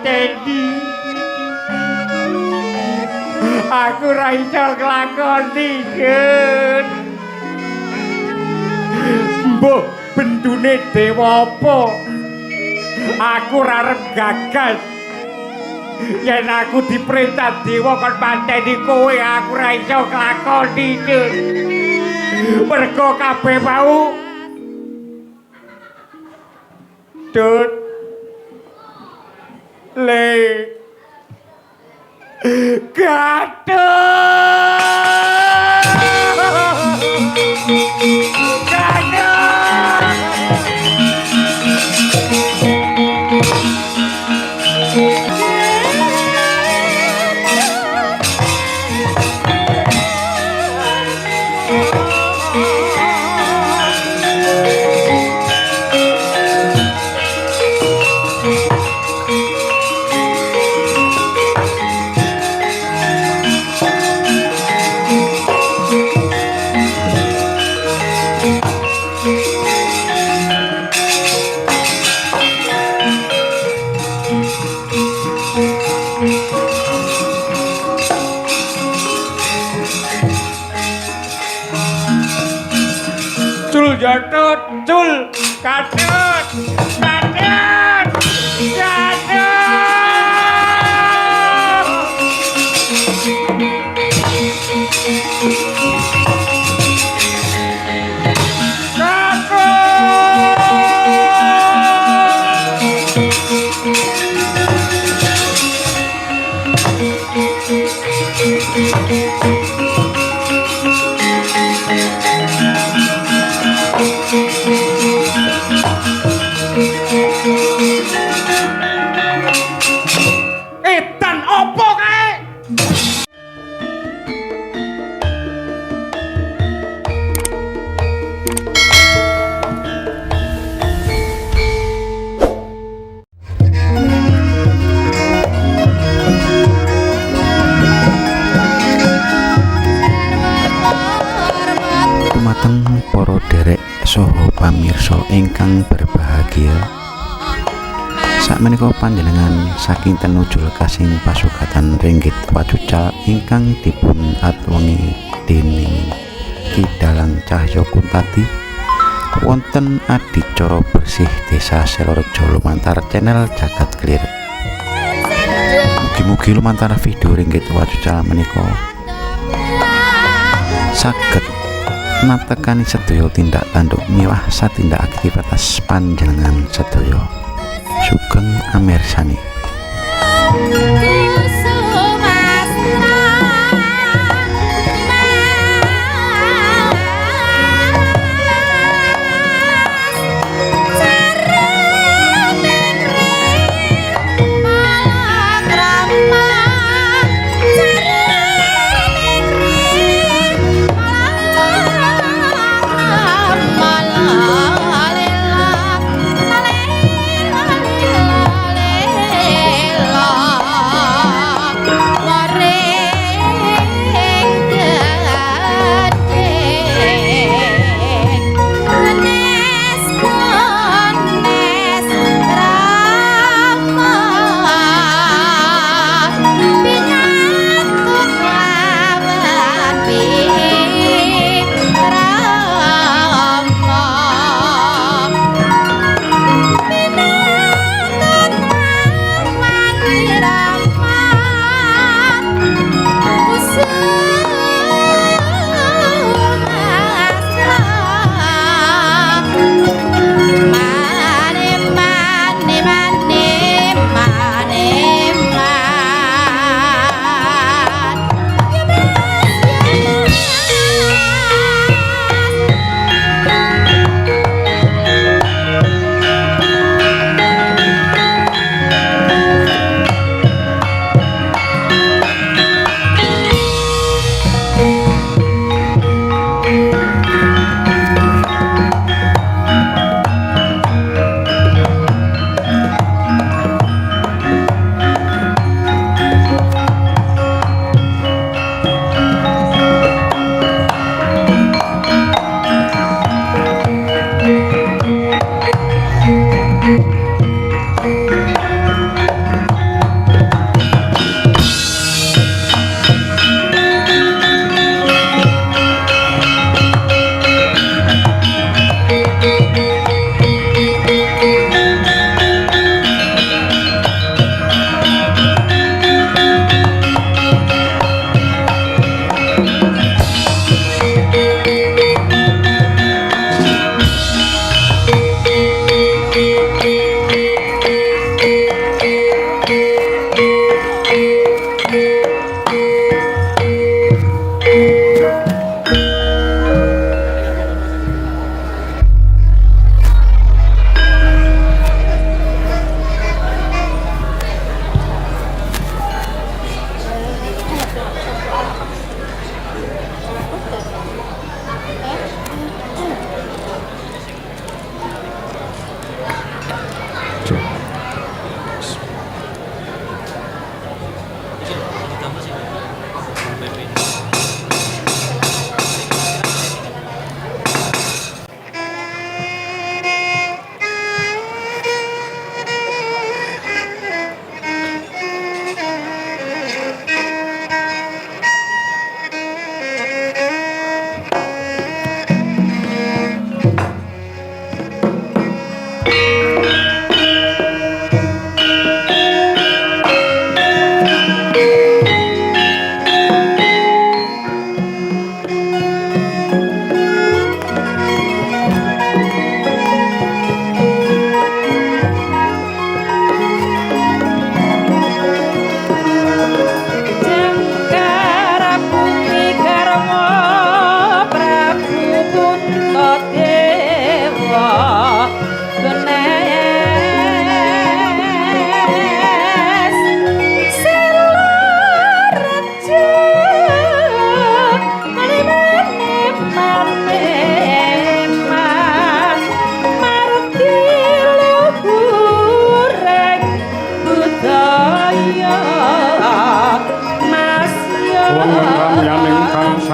mateni. Aku ora iso nglakoni, Jun. Mbuh, bendune dewa apa? Aku ora arep gagal. Yen aku diperintah dewa kon mateni kowe, aku ora iso nglakoni, Jun. Mergo kabeh mau Dut Le Gatut Gatut. Cul jatut, cul, katut, katut, katut. Edan opo kae? Dumateng para derek saha pamirsa ingkang berbahagia. Sakmenika panjenengan saking tenuju lekasing pasugatan ringgit wacucal ingkang dipun atwengi dening Ki Dalang Cahya Kuntadi wonten adicara bersih Desa Selorejo lumantar channel Jagat Kelir. Mugi-mugi lumantar video ringgit wacucal menika saged natekani sedaya tindak tanduk miwah satindak aktivitas panjenengan sedaya. Sugeng amirsani. La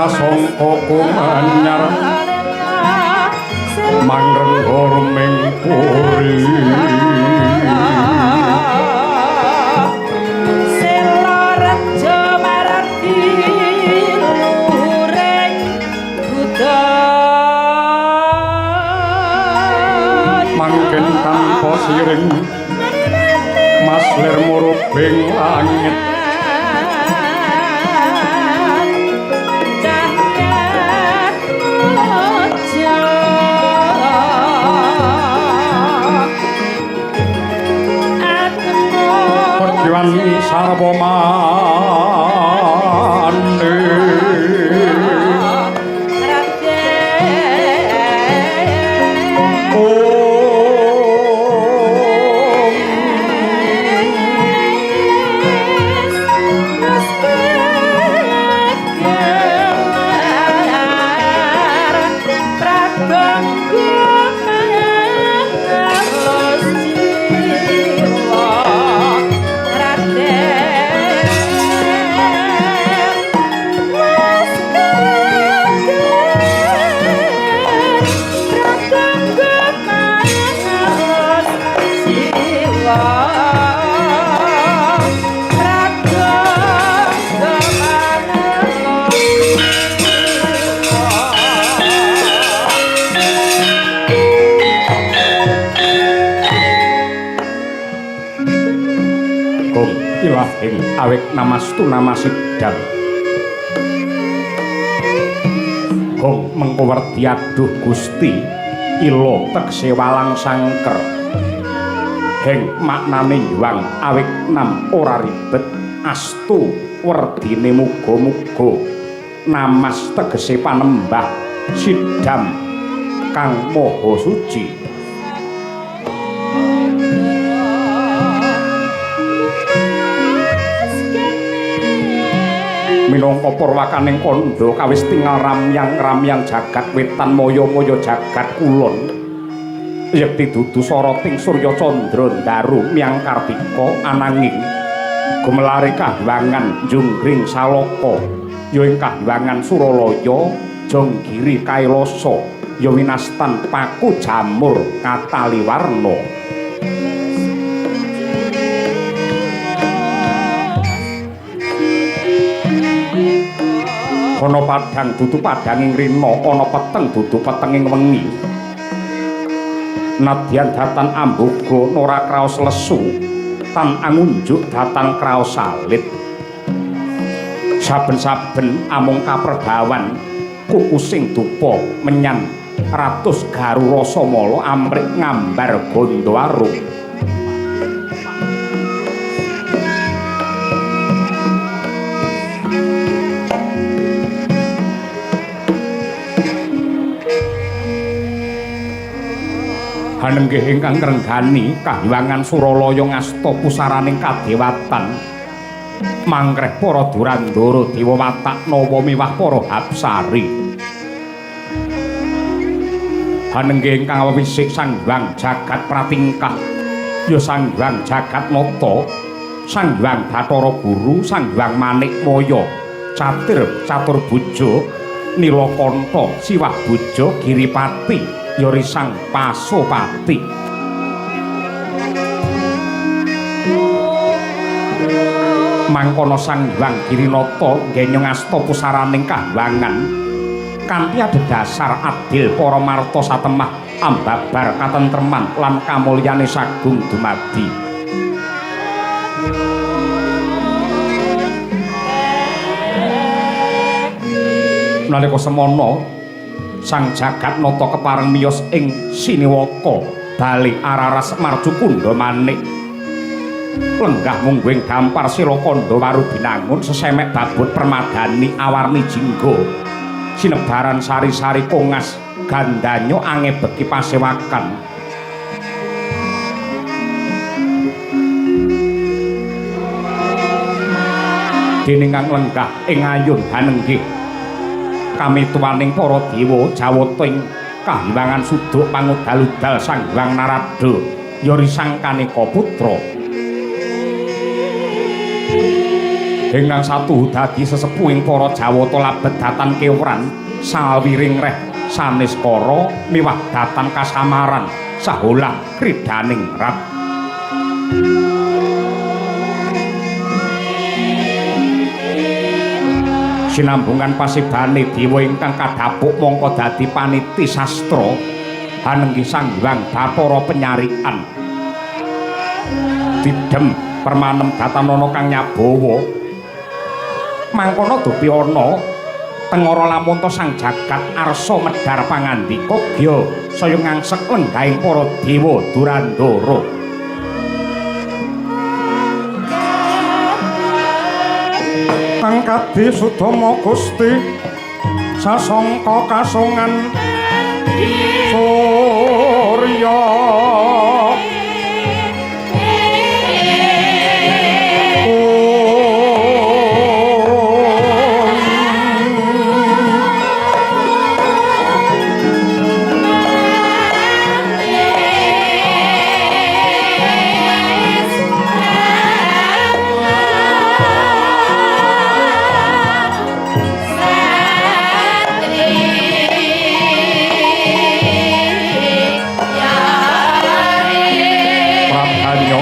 Sasongko kumanyar mangrengga ruming puri. Sela reja mardi luhuring budaya. Mangken tanpa siring mas lir murubing langit. Perjuan sarwa mane ilahing awek namastu namasidam. Gong mengko werdi aduh Gusti ila tekse walang sangker. Heng maknane yuang awek nam ora ribet astu werdine muga-muga namas tegese panembah sidam kang maha suci. Minangka purwakaning kandha kawis tingal ramyang-ramyang jagat wetan maya-maya jagat kulon. Yekti dudu soroting surya candra ndaru miyang kartika ananging gumelare kahyangan njunggring salaka ya ing kahyangan Suralaya Jonggiri Kailasa ya winastan paku jamur kataliwarna. Ana padhang dudu padhanging rina, ana peteng dudu petenging wengi. Nadyan datan amboga nora kraos lesu, tan angunjuk datan kraos salit. Saben-saben amung kaperbawan kukusing dupa menyan ratus garu rasa mala amrik ngambar gandha arum. Hanenggih ingkang ngrenggani kahyangan Suralaya ngasta pusaraning kadewatan mangkreh para durandara dewa watak nawa miwah para hapsari. Hanenggih ingkang awisik Sang Hyang Jagat Pratingkah ya Sang Hyang Jagat Nata, Sang Hyang Bathara Guru, Sang Hyang Manikmaya, Catir Caturbuja, Nilakanta, Siwah Buja, Giripati ya Risang Pasopati. Mangkono Sang Hyang Girinata ngenyong asta pusaraning kahyangan kanthi adhedhasar adil para marta satemah ambabar katentreman lan kamulyane sagung dumadi. Nalika semono Sang Jagat Nata kepareng miyos ing Siniwaka bali araras marcukundha manik lenggah mungguing dampar sila kandha waru binangun sesemek babut permadani awarni jingga sinebaran sari-sari kongas gandanya angebeki pasewakan. Dening kang lenggah ing ayun hanenggih kamituwaning para dewa jawata ing kahyangan suduk pangudal-udal Sang Hyang Narada ya Risang Kaneka Putra. Ingkang satuhu dadi sesepuhing para Jawata labet datan kewran sawiring reh saneskara miwah datan kasamaran saholah kridaning rat. Sinambungan pasibane dewa ingkang kadhapuk mongko dadi paniti sastra hanenggi Sang Hyang Bathara penyarikan. Didhem permanem datanana kang nyabawa mangkono dupi ana tengara lamonto sang jagat arsa medhar pangandika gya saya ngangsek lenggahing para dewa durandara. Kang kadi sudama Gusti sasangka kasongan surya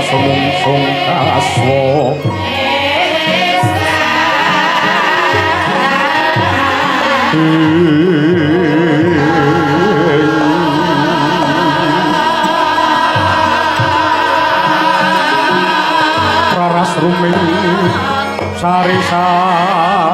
sumungsung kaswa raras ruming sari-sari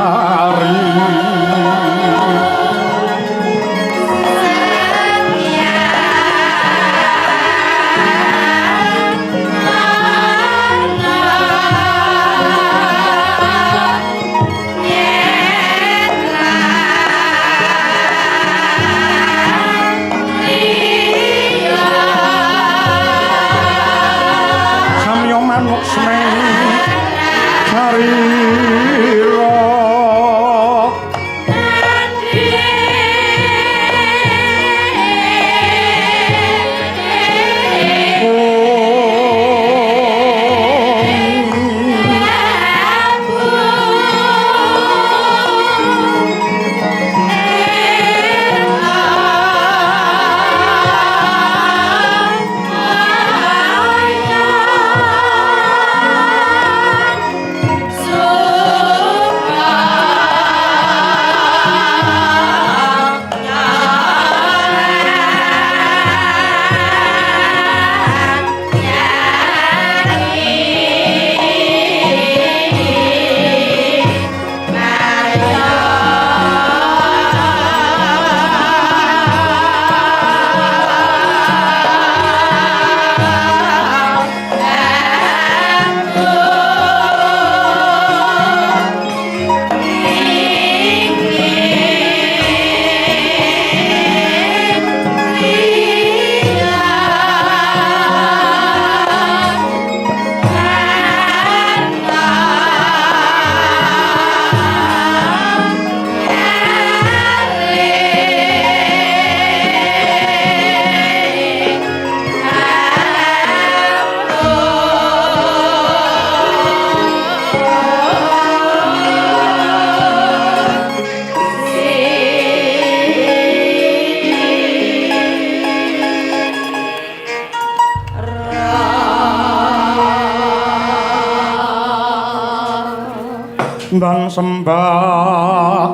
dan sembah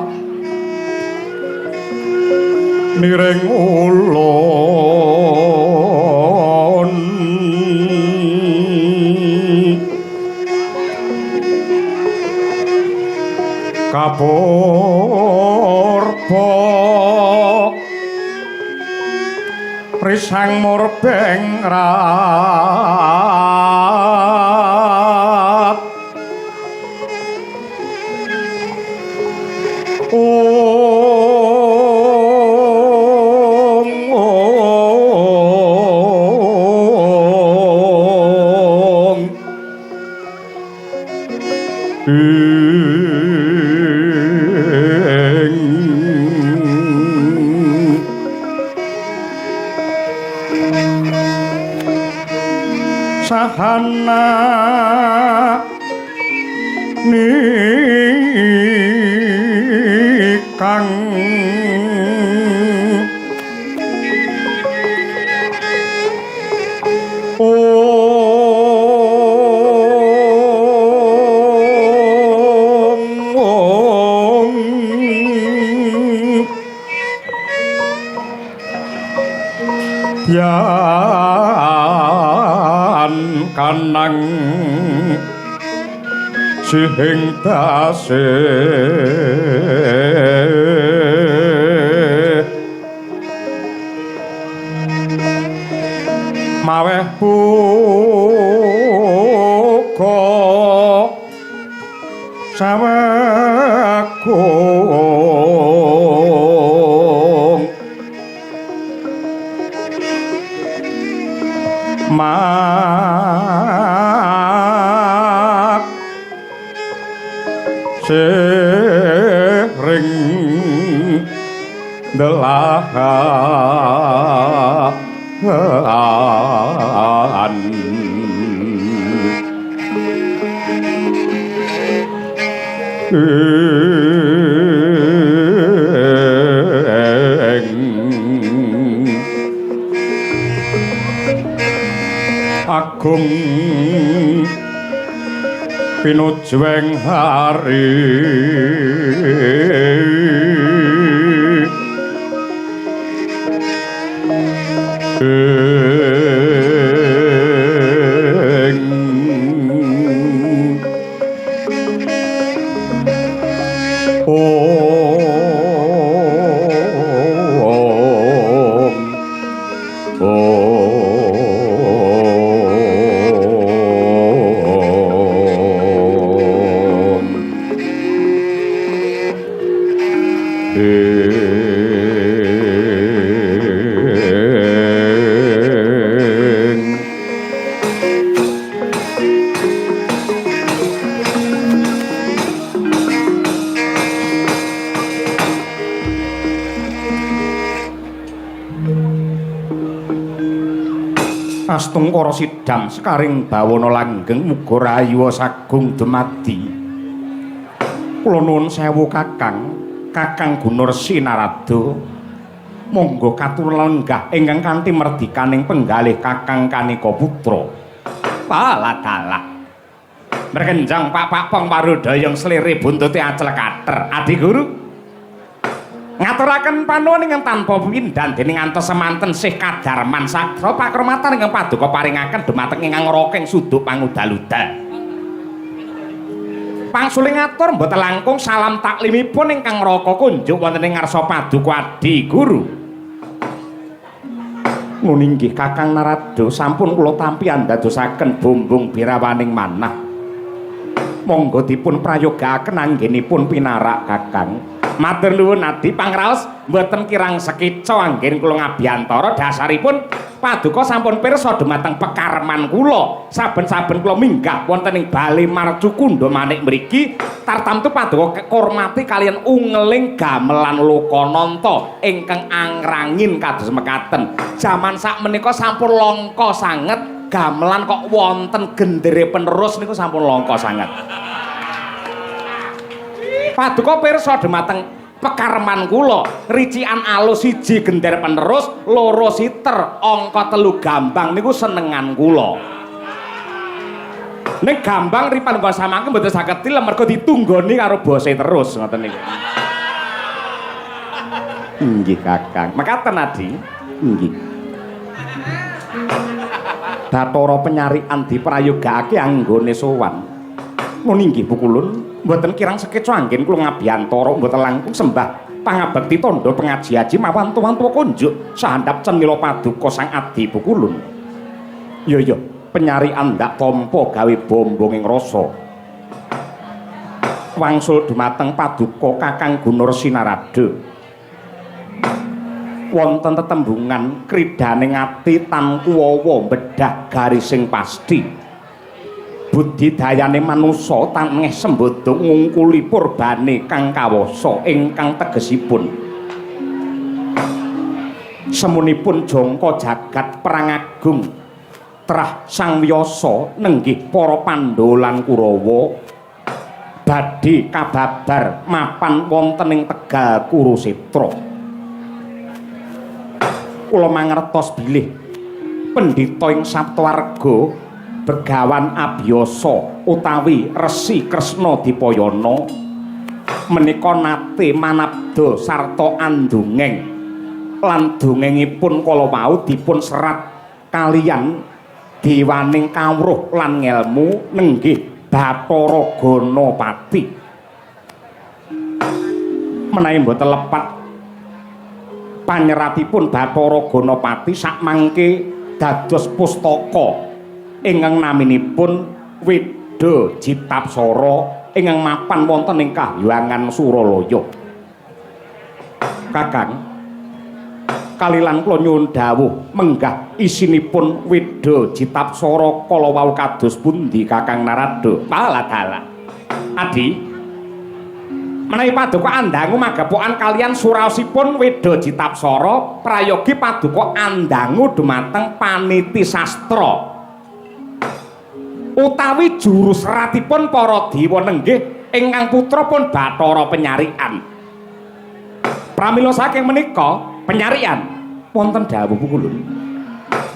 niring ulun kapurba risang murbeng rat Sahana Nikang Ong Yan kanang sihing dase maweh buka sawegung mak sering delahan agung pinujueng hari Astungkara sidam sekaring bawana langgeng muga rayu sagung dumadi. Kula nuwun sewu Kakang, Kakang Gunarsi Narada. Monggo katur lenggah ingkang kanthi merdikaning penggalih Kakang Kanika Putra. Paladalah. Mrekenjang Pak Pong Warudayang slire buntute acel kater. Adi Guru ngaturaken panuwun ingkang tanpa pindhan dening ngantos semanten sih kadarman sakra pakrematan ingkang paduka paringaken dumateng ingkang ngroking suduk pangudal-udal. Pangsuling ngatur mboten langkung salam taklimipun ingkang ngraka kunjuk wonten ing ngarsa paduka Adi Guru. Nun inggih Kakang Narada sampun kula tampi andadosaken bumbung birawaning manah. Monggo dipun prayogaaken anggenipun pinarak Kakang. Matur nuwun Adi pangraos mboten kirang sekeca anggen kula ngabiyantara dasaripun paduka sampun pirsa dumateng pekarman kula. Saben-saben kula minggah wonten ing Bale Marcukundha Manik mriki tartamtu paduka kormati kaliyan ungeling gamelan Lokananta ingkang angrangin kados mekaten. Jaman sakmenika sampun langka sanget gamelan kok wonten gendere penerus niku sampun langka sanget. Paduka pirsa dumateng pekarman kula, ricikan alus siji gender penerus, loro siter, angka telu gambang niku senengan kula. Ning gambang ripanunggal samangke mboten saged tilem mergo ditunggoni karo bose terus ngoten niku. Inggih Kakang. Mekaten Adi. Inggih. Bathara penyarikan diprayogakake anggone sowan. Nun inggih Pukulun. Mboten kirang sekeca anggen kula ngabiyantara mboten langkung sembah pangabekti tandha pengaji-aji mawantu-wantu kunjuk sahandap cenila paduka Sang Adi Pukulun. Ya ya, penyarikan ndak tampa gawe bombong ing rasa. Wangsul dumateng paduka Kakang Gunarsi Narada. Wonten tetembungan kridane ati tan kuwawa bedah garising pasti. Budidayane manusa taneh sembodo ngungkuli purbane kang kawasa ingkang tegesipun semunipun jangka jagat perang agung trah Sang Wiyasa nenggih para Pandhawa lan Kurawa Badhe kababar mapan wonten ing Tegal Kurusetra. Kula mangertos bilih pendhita ing Saptawarga Begawan Abiyasa utawi Resi Kresna Dipayana menika nate manabda sarta andongeng lan dongengipun kala wau dipun serat kaliyan dewaning kawruh lan ngelmu nenggih Bathara Ganapati. Menawi mboten lepat panyeratipun Bathara Ganapati sakmangke dados pustaka ingkang naminipun Weda Jitapsara ingkang mapan wonten ing Kahyangan Suralaya. Kakang, kalilan kula nyuwun dawuh menggah isinipun Weda Jitapsara kala wau kados pundi Kakang Narada? Alah. Adi, menawi paduka andangu magepokan kaliyan suraosipun Weda Jitapsara prayogi paduka andangu dumateng paniti sastra utawi juru seratipun para dewa nenggih ingkang putra pun Bathara Penyarikan. Pramila saking menika penyarian wonten dawuh pukulun.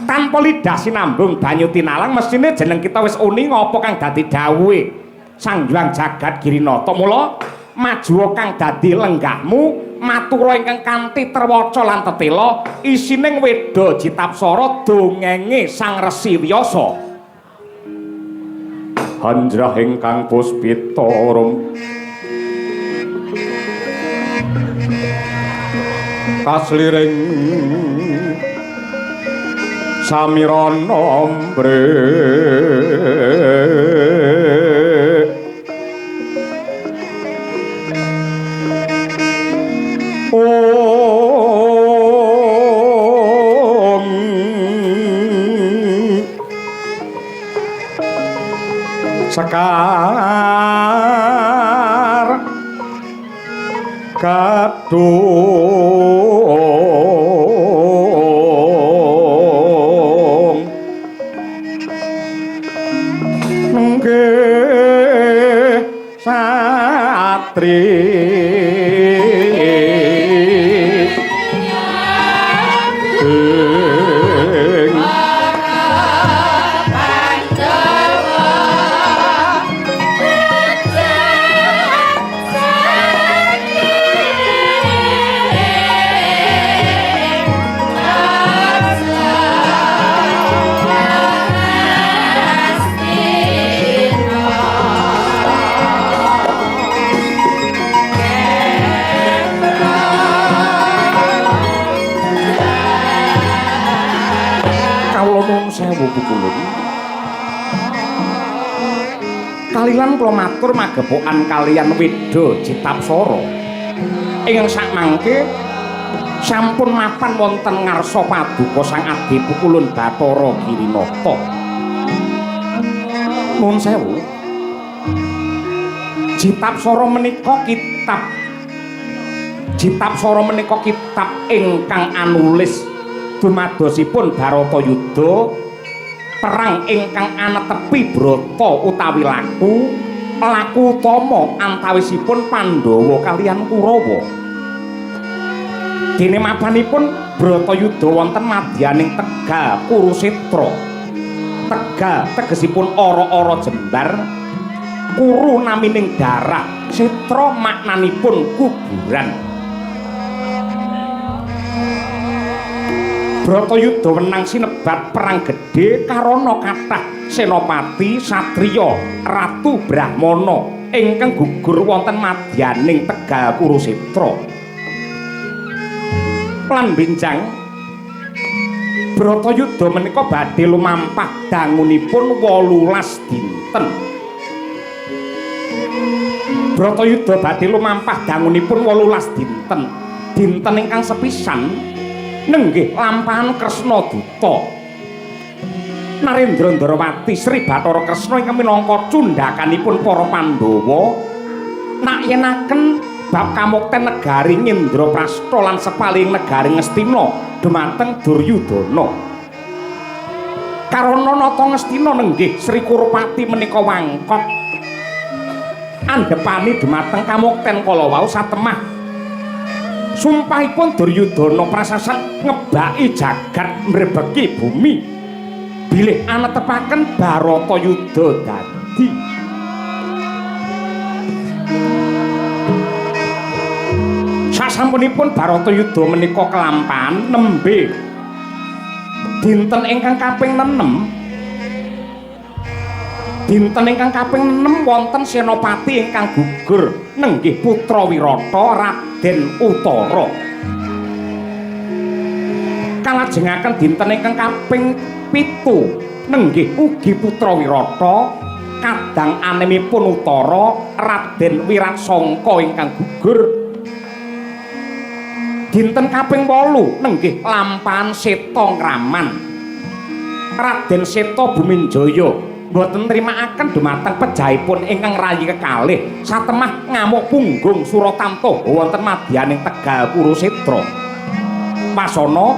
Tanpa lidah sinambung banyu tinalang mesthine jeneng kita wis uni ngapa kang dadi dawuhe Sang Hyang Jagat Girinata. Mula majuwa kang dadi lenggahmu matura ingkang kanthi terwaca lan tetela isining Weda Jitapsara dongenge Sang Resi Wiyasa. Hanjrah ingkang puspita rum kasliring samirana mbre om sekar kadung nggih satri kalilan kula matur magepokan kaliyan Weda Jitapsara ingkang sakmangke sampun mapan wonten ngarsa paduka Sang Adi Pukulun Bathara Girinata. Nuwun sewu. Jitapsara menika kitab Jitapsara menika kitab ingkang anulis dumadosipun Bharatayuda perang ingkang anetepi brata utawi laku laku utama antawisipun Pandhawa kaliyan Kurawa. Dene mapanipun Bratayuda wonten madyaning Tegal Kurusetra. Tegal tegesipun ora-ora jembar, kuru namining darah, setra maknanipun kuburan. Bratayuda wenang sinebat perang gedhe karana kathah senopati satriya ratu Brahmana ingkang gugur wonten madyaning Tegal Kurusetra. Lan benjang Bratayuda menika badhe lumampah dangunipun 18 dinten. Bratayuda badhe lumampah dangunipun 18 dinten. Dinten ingkang sepisan nenggih lampahan Kresna Duta Narendra Ndarawati Sri Bathara Kresna ingkang minangka cundhakanipun para Pandhawa nakyenaken bab kamukten negari Ngendraprasta lan sepalih negari Ngastina dumateng Duryudana. Karana nata Ngastina nenggih Sri Kurupati menika wangkot Andhepani dumateng kamukten kala wau satemah sumpahipun Duryudana prasasan ngebaki jagat mrebeki bumi bilih anetepaken Baratayuda dadi. Sasampunipun Baratayuda menika kelampahan nembe dinten ingkang kaping 6. Dinten ingkang kaping 6 wonten senopati ingkang gugur nenggih putra Wirata Raden Utara. Kalajengaken dinten ingkang kaping 7 nenggih ugi putra Wirata kadang anemipun Utara Raden Wiratsangka ingkang gugur. Dinten kaping 8 nenggih lampahan Seta Ngraman. Raden Seta Buminjaya mboten nrimakaken dumateng pejahipun ingkang rayi kekalih satemah ngamuk punggung Suratanto wonten madyaning Tegal Kurusetra. Wasana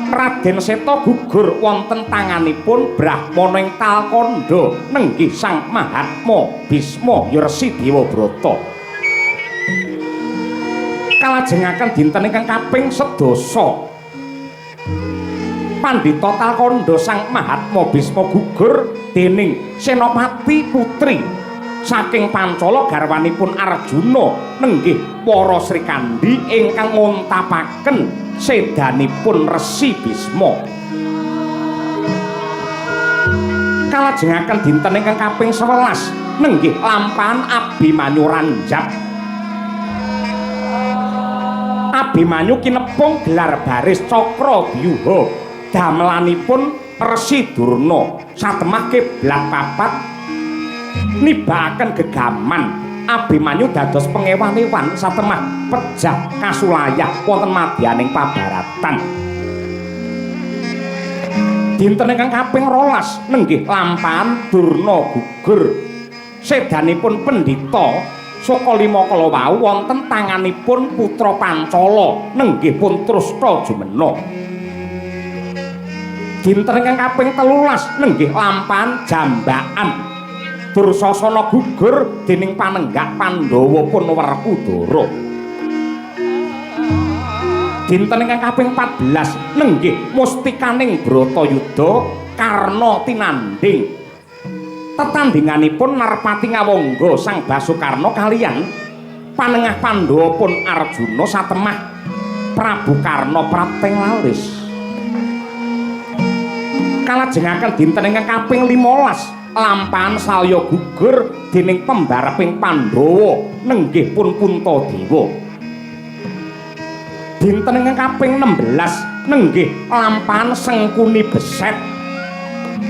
Raden Seta gugur wonten tanganipun Brahmana ing Talkandha nenggih Sang Mahatma Bisma Resi Dewabrata. Kalajengaken dinten ingkang kaping 10 Pandhita Talkandha Sang Mahatma Bisma gugur dening Senopati Putri saking Pancala garwanipun Arjuna nenggih para Srikandhi ingkang ngontapaken sedanipun Resi Bisma. Kalajengaken dinten ingkang kaping 11 nenggih lampahan Abimanyu ranjap. Abimanyu kinepung gelar baris Cakra Byuha damelanipun Resi Durna satemah kiblat papat nibakaken gegaman. Abimanyu dados pengewan-ewan satemah pejah kasulayah wonten madyaning pabaratan. Dinten ingkang kaping 12 nenggih lampahan Durna gugur sedanipun pendhita Saka lima kala wau wonten tanganipun putra Pancala nenggih pun Trusta jumena. Dinten ingkang kaping 13 nenggih lampahan Jambakan Dursasana gugur dening panenggak Pandhawa pun Werkudara. Dinten ingkang kaping 14 nenggih mustikaning Bratayuda Karna tinandhing. Tetandhinganipun Narpati Ngawangga Sang Basukarna kaliyan panengah Pandhawa pun Arjuna satemah Prabu Karna prapteng laris. Kalajengaken dinten ingkang kaping 15 lampahan Salya gugur dening pembareping Pandhawa nenggih pun Puntadewa. Dinten ingkang kaping 16 nenggih lampahan Sengkuni beset.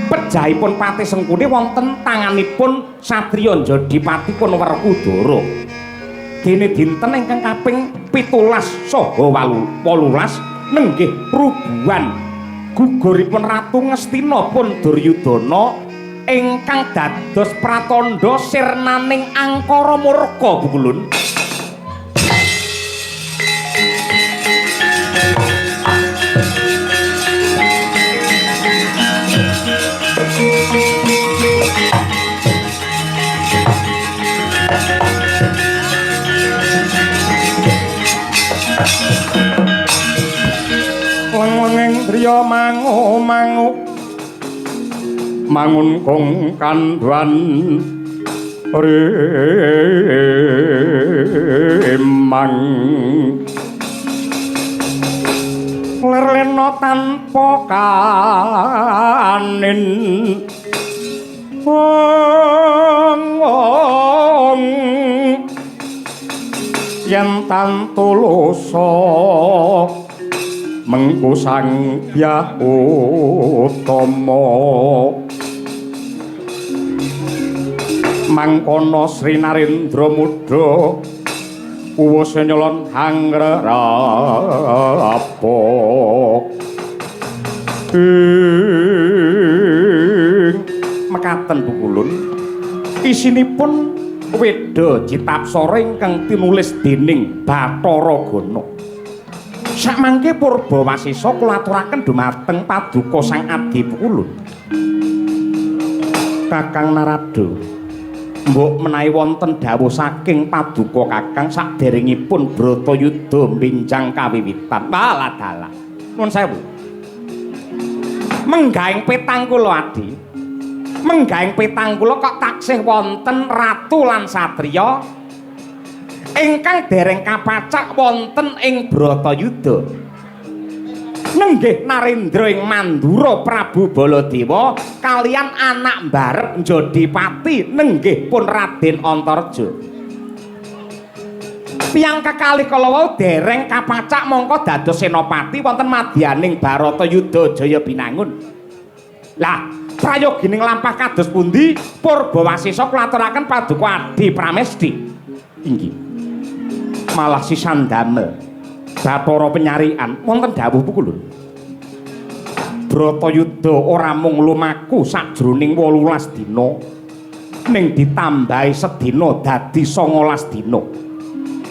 Pejahipun Patih Sengkuni wonten tanganipun satriya Jodipati pun Werkudara. Dene dinten ingkang kaping 17 saha 18 nenggih rubuhan guguripun Ratu Ngastina pun Duryudana ingkang dados pratandha sirnaning angkara murka Bukulun. Leng-lenging driya mangu-mangu mangun kong kandhuan rimang lerlena tanpa kanin wong yen tantulusa mengku sang Hyang Utama mangkono Sri Narendra muda uwus nyelon hangrapa ing mekaten Bukulun isinipun Weda Citapsara ingkang tinulis dening Bathara Gana. Sakmangke Purba Wasesa kula aturaken dumateng paduka Sang Adi Bukulun. Kakang Narada, Mbok menawi wonten dawuh saking paduka Kakang saderengipun Bratayuda benjang kawiwitan. Walah dalah. Nuwun sewu. Menggahing petang kula Adi. Menggahing petang kula kok taksih wonten ratu lan satriya ingkang dereng kapacak wonten ing Bratayuda. Nenggih Narendra ing Mandura Prabu Baladewa kalian anak mbarep Jodipati nenggih pun Raden Antareja. Tiyang kekalih kala wau dereng kapacak mongko dados senopati wonten madyaning Baratayuda Jaya Binangun. Lah, prayogining lampah kados pundi Purbawasesa kula aturaken paduka Adi Pramesti. Inggih. Malah sisan damel Bathara Penyarian wonten dawuh pukulun. Bratayuda ora mung lumaku sajroning 18 dina, ning ditambahi sedina dadi 19 dina.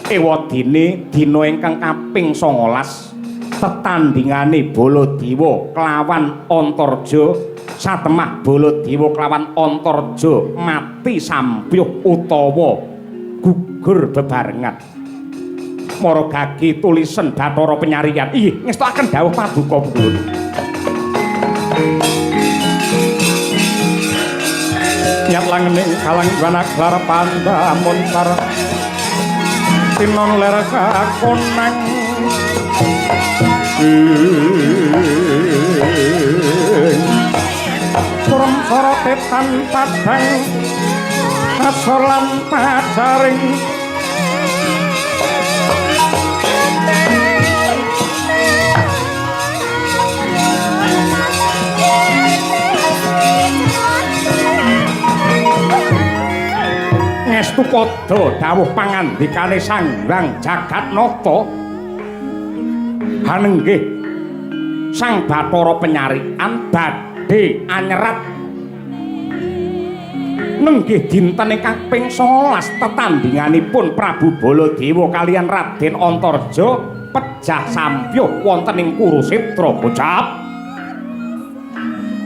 Ewadene dina ingkang kaping 19 tetandhingane Baladewa kelawan Antareja, satemah Baladewa kelawan Antareja mati sampyuh utawa gugur bebarengan. Mara gagi tulisen Bathara Penyarian. Ih, ngestokaken dawuh paduka pukulun. Nyat langening kalang wana klar pandamun sar tinon ler kakonang. Surem sorote tan padang asor lan pacaring. Ngestu padha dawuh pangandikane Sang Hyang Jagatnata. Hanenggih Sang Bathara Penyarian badhe anyerat nenggih dinten ingkang ping 19 tetandhinganipun Prabu Baladewa kalian Raden Antareja pejah sampyuh wonten ing Kurusetra. Bocap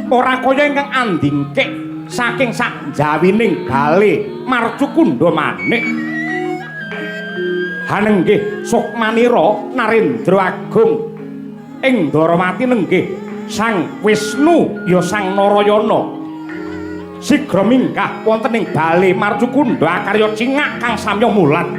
ora kaya ingkang andingkik saking sakjawining bale Marcukundha manik. Hanenggih Sukmanira Narendra Agung ing Ndarawati nenggih Sang Wisnu ya Sang Narayana sigra minggah wonten ing bale Marcukundha akarya cingak kang samya mulat.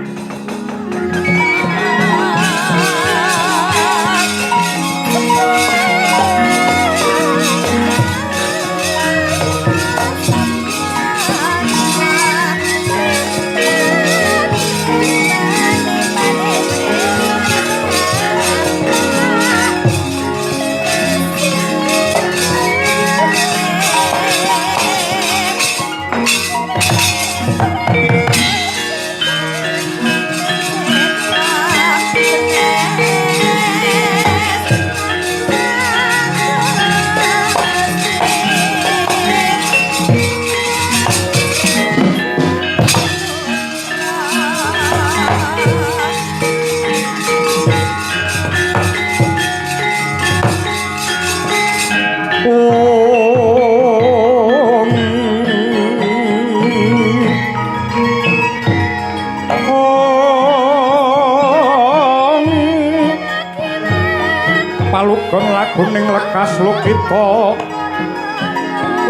Palugon laguning lekas lukita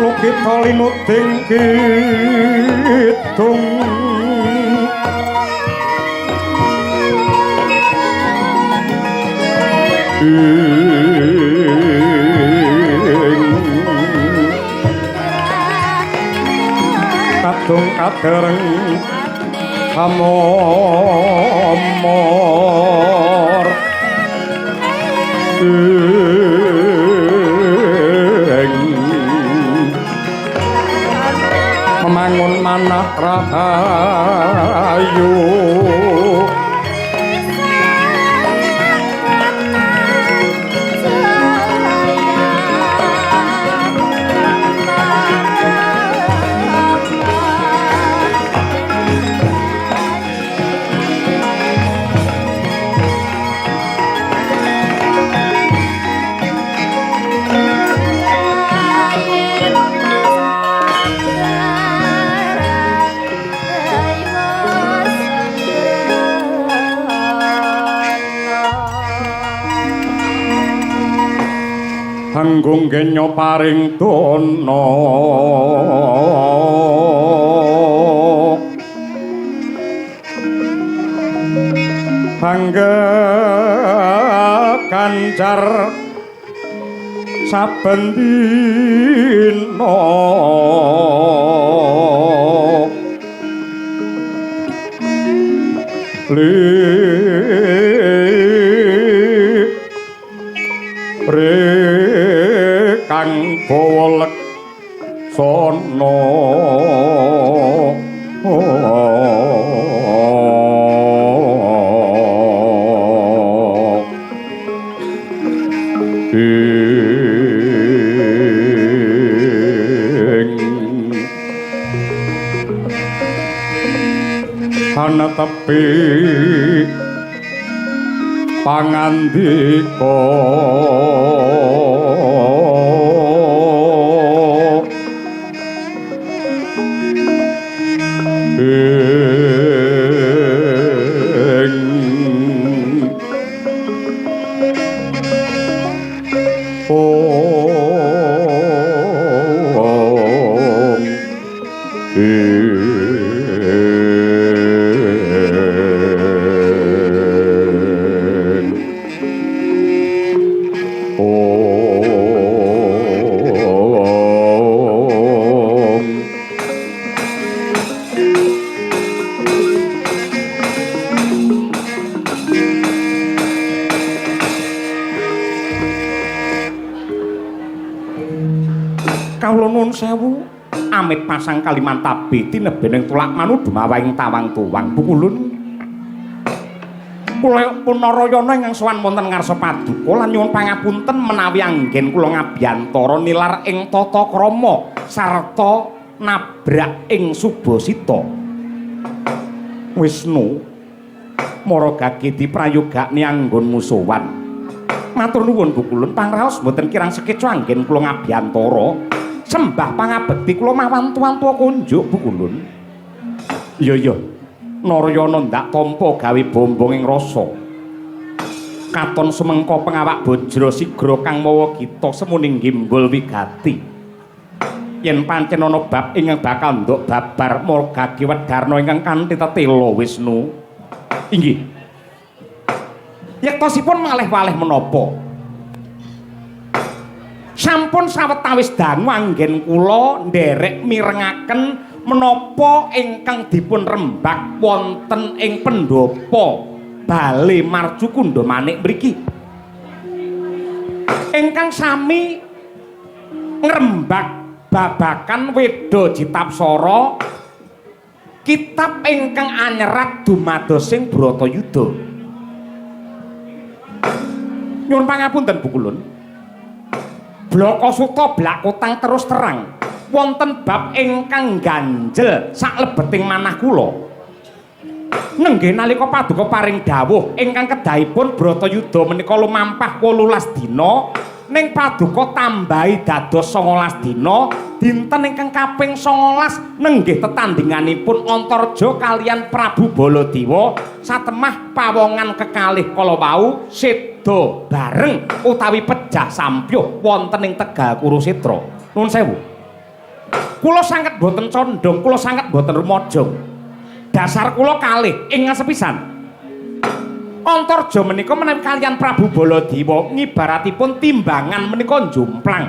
lukita linuding kidung. Kadung kadereng amor memangun manah rahayu. Kanggo genyo paring dana hangga ganjar saben dina li kang bawa leksana. Ing anetepi pangandika ing ong ing ong. Kawula nuwun sewu amit pasang Kalimantabe tinebening tulak manu dumawahing tawang tuwang pukulun kula Punarayana ingkang sowan wonten ngarsa paduka lan nyuwun pangapunten menawi anggen kula ngabiyantara nilar ing tata krama sarta nabrak ing subasita. Wisnu mara gage diprayogakne anggonmu sowan. Matur nuwun pukulun pangraos mboten kirang sekeca anggen kula ngabiyantara sembah pangabekti kula mawantu-wantu kunjuk pukulun. Iya iya Narayana ndak tampa gawe bombong ing rasa. Katon sumengka pengawak bajra sigra kang mawa gita semuning gimbul wigati. Yen pancen ana bab ingkang bakal nduk babar margage wedarna ingkang kanthi tetela Wisnu. Inggih. Yektosipun malih-walih menapa? Sampun sawetawis dangu anggen kula nderek mirengaken menapa ingkang dipun rembak wonten ing pendhapa Bale Marcukundha Manik mriki. Ingkang sami ngrembak babakan Weda Jitapsara, kitab ingkang anyerat dumadosing Bratayuda. Nyuwun pangapunten Bukulun. Blaka Suta blakotang terus terang wonten bab ingkang ganjel saklebeting manah kula. Nenggih nalika paduka paring dawuh ingkang kedahipun Bratayuda menika lumampah 18 dina, ning paduka tambahi dados 19 dina, dinten ingkang kaping 19 nenggih tetandinganipun Antarja kaliyan Prabu Baladewa satemah pawongan kekalih kala wau seda bareng utawi pejah sampyuh wonten ing Tegal Kurusetra. Nuwun sewu. Kula sanget boten condong, kula sanget boten rumajang. Dasar kula kalih ing sepisan. Antarja menika menawi kaliyan Prabu Baladewa ngibaratipun timbangan menika njomplang.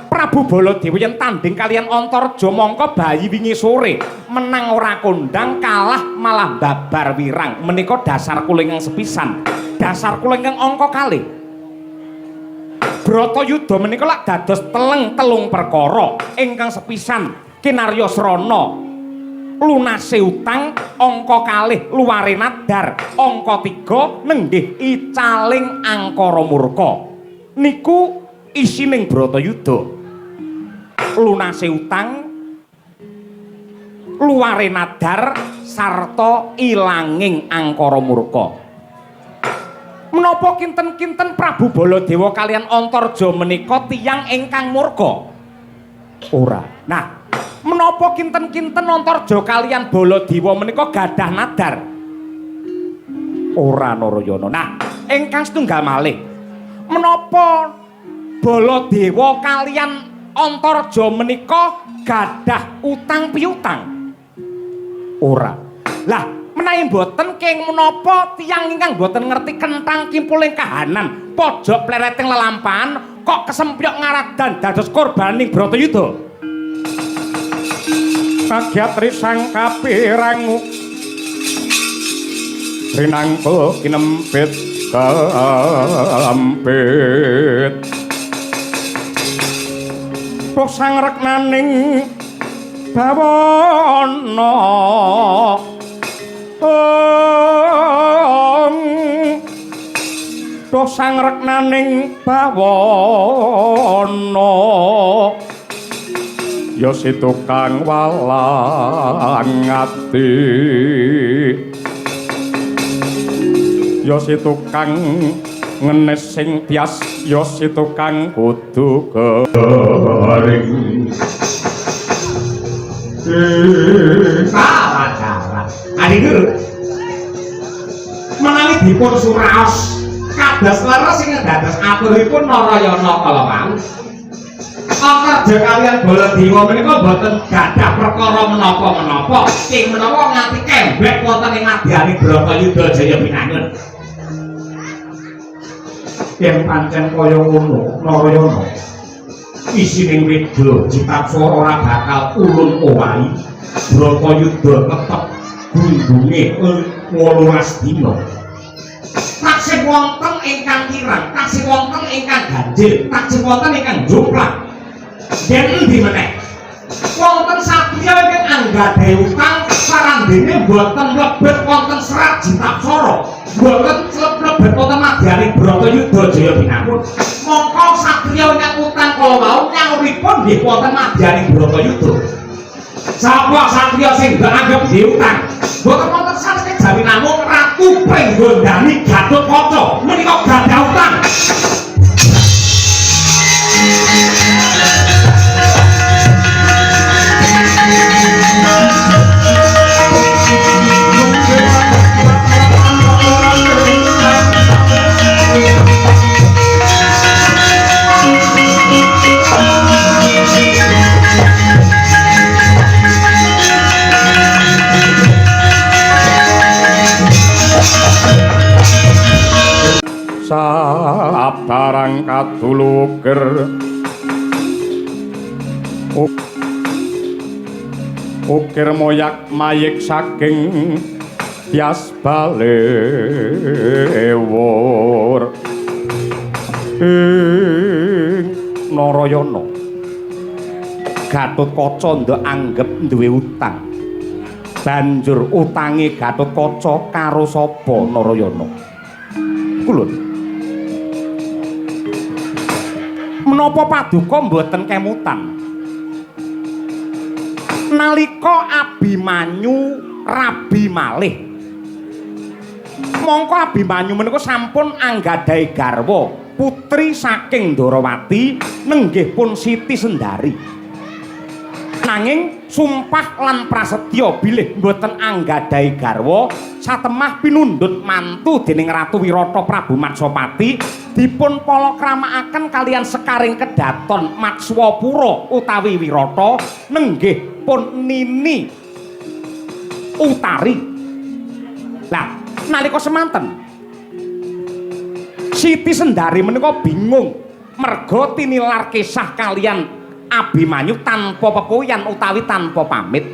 Prabu Baladewa yen tanding kaliyan Antarja mongko bayi wingi sore menang ora kondang, kalah malah babar wirang. Menika dasar kula ingkang sepisan. Dasar kula ingkang angka kalih. Bratayuda menika lak dados teleng telung perkara. Ingkang sepisan kinarya srana lunase utang, angka kalih luware nadar, angka 3 nenggih icaling angkara murka. Niku isining Bratayuda. Lunase utang, luware nadar, sarta ilanging angkara murka. Menapa kinten-kinten Prabu Baladewa kaliyan Antarja menika tiyang ingkang murka? Ora. Nah, menapa kinten-kinten Antarja kaliyan Baladewa menika gadah nadar? Ora, Narayana. Nah, ingkang setunggal malih, menapa Baladewa kaliyan Antarja menika gadah utang piutang? Ora. Lah, menawi mboten keng menapa tiyang ingkang mboten ngerti kenthang kimpuling kahanan pojok plereting lelampahan kok kesempyok ngaradan dados korbaning Bratayuda? Kagyat risang kapirangu rinangkul kinempit kampit Puh sang reknaning bawana ong Duh sang reknaning bawana ya si tukang walang ati ya si tukang ngenes sing tias ya si tukang kudu garing. Salah salah adidur menawi dipun suraos kados leres sing dados aturipun Narayana kala wau. Antarja kaliyan Baladewa menika boten gadah perkara menapa-menapa ing menawa nganti kembek wonten ing madyane Bratayuda Jaya Binangun. Yen pancen kaya ngono Narayana, isining Weda Citapsara ora bakal ulun owahi. Bratayuda tetep gundunge 18 dina. Taksih wonten ingkang kirang, taksih wonten ingkang ganjil, taksih wonten ingkang jomplang. Yen endi meneh? Wonten satriya ingkang anggadhahi utang sarandene boten mlebet wonten serat Jitapsara, boten mlebet wonten madyane Bratayuda Jaya Binangun. Mongko satriya ingkang utang kala wau nyauripun nggih wonten madyane Bratayuda. Sapa satriya sing mbok anggep duwe utang? Boten wonten sanes kejawi namung Ratu Pringgondani Gatotkaca menika gadah utang. Sabarang kadulukir ukir moyak mayik saking tias balewur ing Narayana. Gatotkaca ndok anggep duwe utang. Banjur utange Gatotkaca karo sapa Narayana? Kulun. Menapa paduka mboten kemutan? Nalika Abimanyu rabi malih, mongko Abimanyu menika sampun anggadhahi garwa putri saking Ndorowati nenggih pun Siti Sendari. Nanging sumpah lan prasetya bilih mboten anggadhahi garwa satemah pinundhut mantu dening Ratu Wirata Prabu Matsapati dipun palakramakaken kaliyan sekaring kedaton Matswapura utawi Wirata nenggih pun Nini Utari. Lah nalika semanten Siti Sendari menika bingung merga tinilar kisah kaliyan Abimanyu tanpa pepuyan utawi tanpa pamit.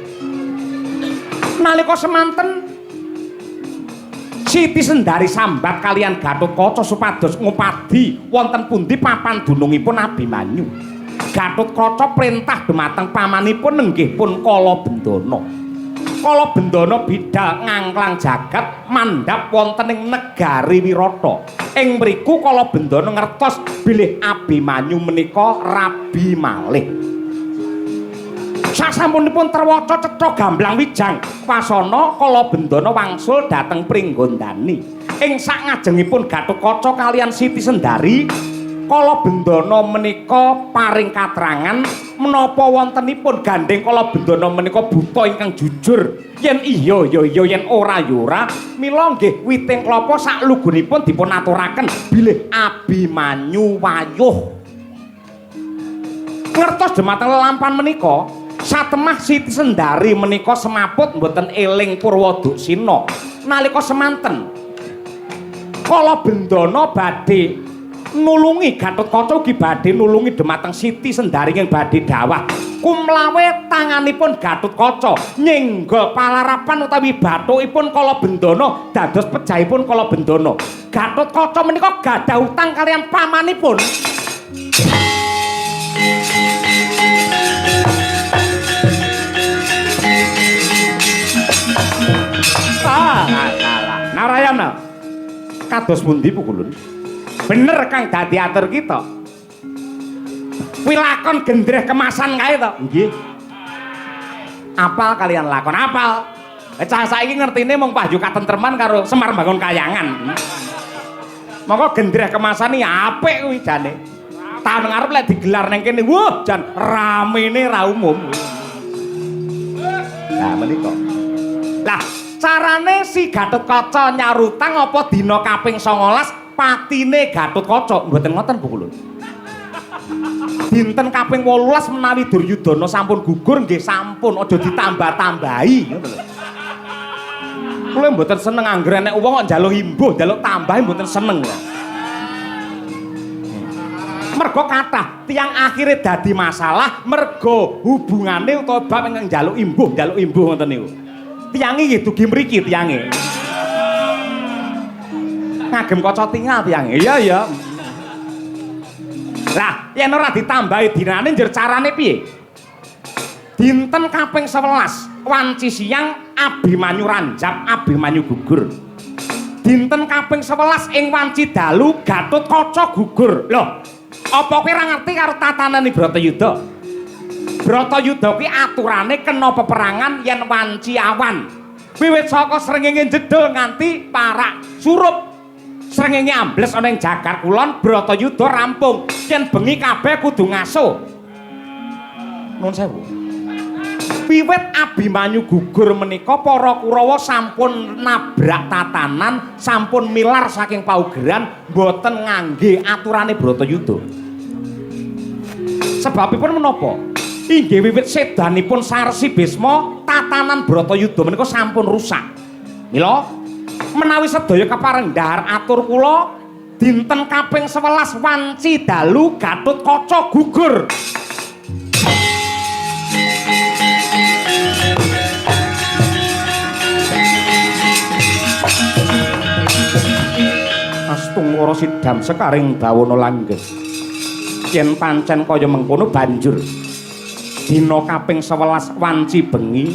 Nalika semanten Siti Sendari sambat kaliyan Gatotkaca supados ngupadi wonten pundi papan dunungipun Abimanyu. Gatotkaca perintah dumateng pamanipun nenggih pun Kalabendana. Kalabendana bidal ngangklang jagat mandhap wonten ing negari Wirata. Ing mriku Kalabendana ngertos bilih Abimanyu menika rabi malih. Sasampunipun terwaca cetha gamblang wijang wasana Kalabendana wangsul dhateng Pringgondani. Ing sakngajengipun Gatotkaca kaliyan Siti Sendari, Kalabendana menika paring katrangan menapa wontenipun gandheng Kalabendana menika buta ingkang jujur. Yen iya ya iya, yen ora ya ora. Mila nggih witing klapa saklugunipun dipun aturaken bilih Abimanyu wayuh. Ngertos dhumateng lelampan menika, satemah Siti Sendari menika semaput mboten eling Purwaduksina. Nalika semanten Kala Bendana badhe nulungi Gatotkaca ugi badhe nulungi dhumateng Siti Sendari ing badhe dawah. Kumlawe tanganipun Gatotkaca nyenggol palarapan utawi bathukipun Kala Bendana dados pejahipun Kala Bendana. Gatotkaca menika gadah utang kaliyan pamanipun. Ah, Narayana. Kados pundi pukulun? Bener kang dadi atur kita. Kuwi lakon gendreh kemasan kae to? Nggih. Apal kalian lakon apal. Cah saiki ngertine mung Wahyu Katentreman karo Semar Bangun Kayangan. Monggo gendreh kemasan iki apik kuwi jane. Taun ngarep lek digelar ning kene, wah jan ramene ra umum. Lah menika. Lah carane si Gatotkaca nyarutang apa dina kaping 19 patine Gatotkaca mboten ngoten Bu Kulun. Dinten kaping 18 menawi Duryudana sampun gugur nggih sampun aja ditambah-tambahi ngoten lho. Kula mboten seneng anggere nek wong kok njaluk imbuh, njaluk tambah mboten seneng kula. Mergo kathah tiyang akhire dadi masalah mergo hubungane utawa bab ingkang njaluk imbuh ngoten niku. Tiyange nggih dugi mriki tiyange. Ngagem kaca tingal tiyange. Iya iya. Lah, yen ora ditambahi dinane njur carane piye? Dinten kaping 11 wanci siang Abimanyu ranjap, Abimanyu gugur. Dinten kaping 11 ing wanci dalu Gatotkaca gugur. Loh, apa kowe ora ngerti karo tatanane Bratayuda? Bratayuda kuwi aturane kena peperangan yen wanci awan. Wiwit saka srengenge jedul nganti parak surup. Srengenge ambles ana ing jagat kulon, Bratayuda rampung. Yen bengi kabeh kudu ngaso. Nuwun sewu. Wiwit Abimanyu gugur menika para Kurawa sampun nabrak tatanan, sampun milar saking paugeran mboten ngangge aturane Bratayuda. Sebabipun menapa? Inggih wiwit sedanipun Sarsi Bisma, tatanan Bratayuda menika sampun rusak. Mila menawi sedaya kepareng dhahar atur kula dinten kaping 11 wanci dalu Gatotkaca gugur. Astungkara sidam sekaring bawana langgeng. Yen pancen kaya mengkono banjur dina kaping 11 wanci bengi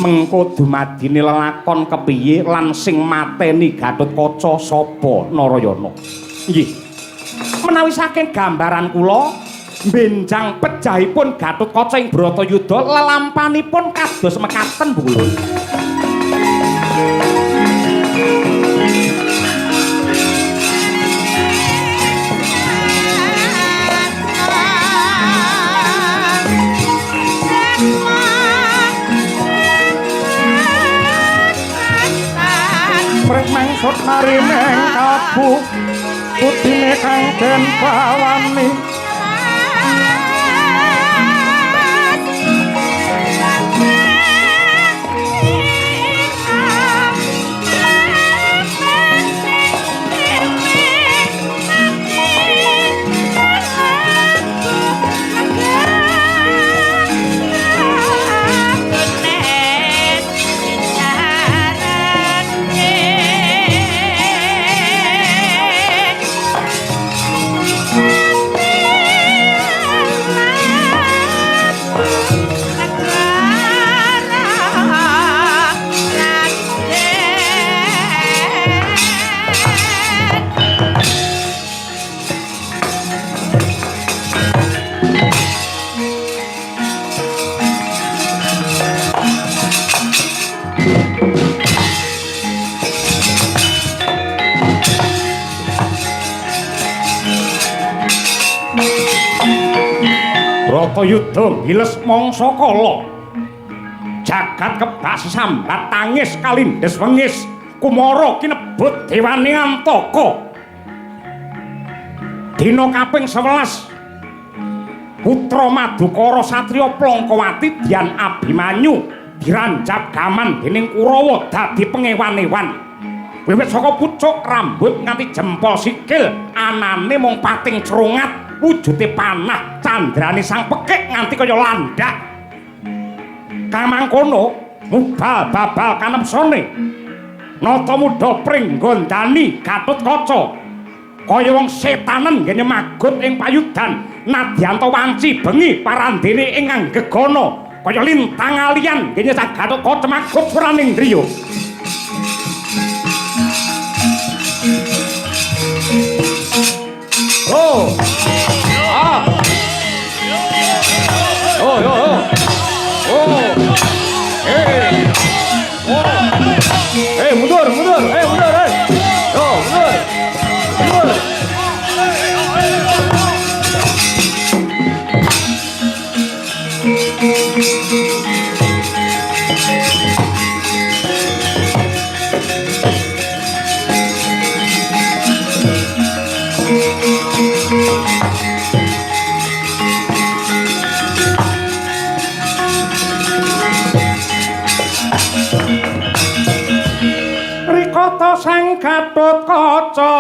mengko dumadine lelakon kepiye lan sing mateni Gatotkaca sapa Narayana. Nggih. Menawi saking gambaran kula benjang pejahipun Gatotkaca ing Bratayuda lelampanipun kados mekaten Bu Kulun. Mrek mangsut narimeng kabu putine kang den bawani. Bratayuda ngiles mangsa kala. Jagat kebak sesambat tangis kalindes wengis kumara kinebut dewane Antaka. Dina kaping 11 Putra Madukara satriya Plangkawati Dian Abimanyu diranjap gaman dening Kurawa dadi pengewan-ewan. Wiwit saka pucuk rambut nganti jempol sikil anane mung pating crungat, wujude panah candrane sang pekik nganti kaya landak. Kang mangkono mubal babal kanepsone. Nata muda pringgondani Gatotkaca kaya wong setanen ngene magut ing payudan nadyanta wanci bengi parandene ing anggegana kaya lintang alian ngene sang Gatotkaca magut suraning driya. Oh. Ah. Oh, yo, yo. Oh. Eh. Oh. Eh, mundur, mundur. Eh, mundur, eh. Yo, mundur. Mundur. Rikata sang Gatotkaca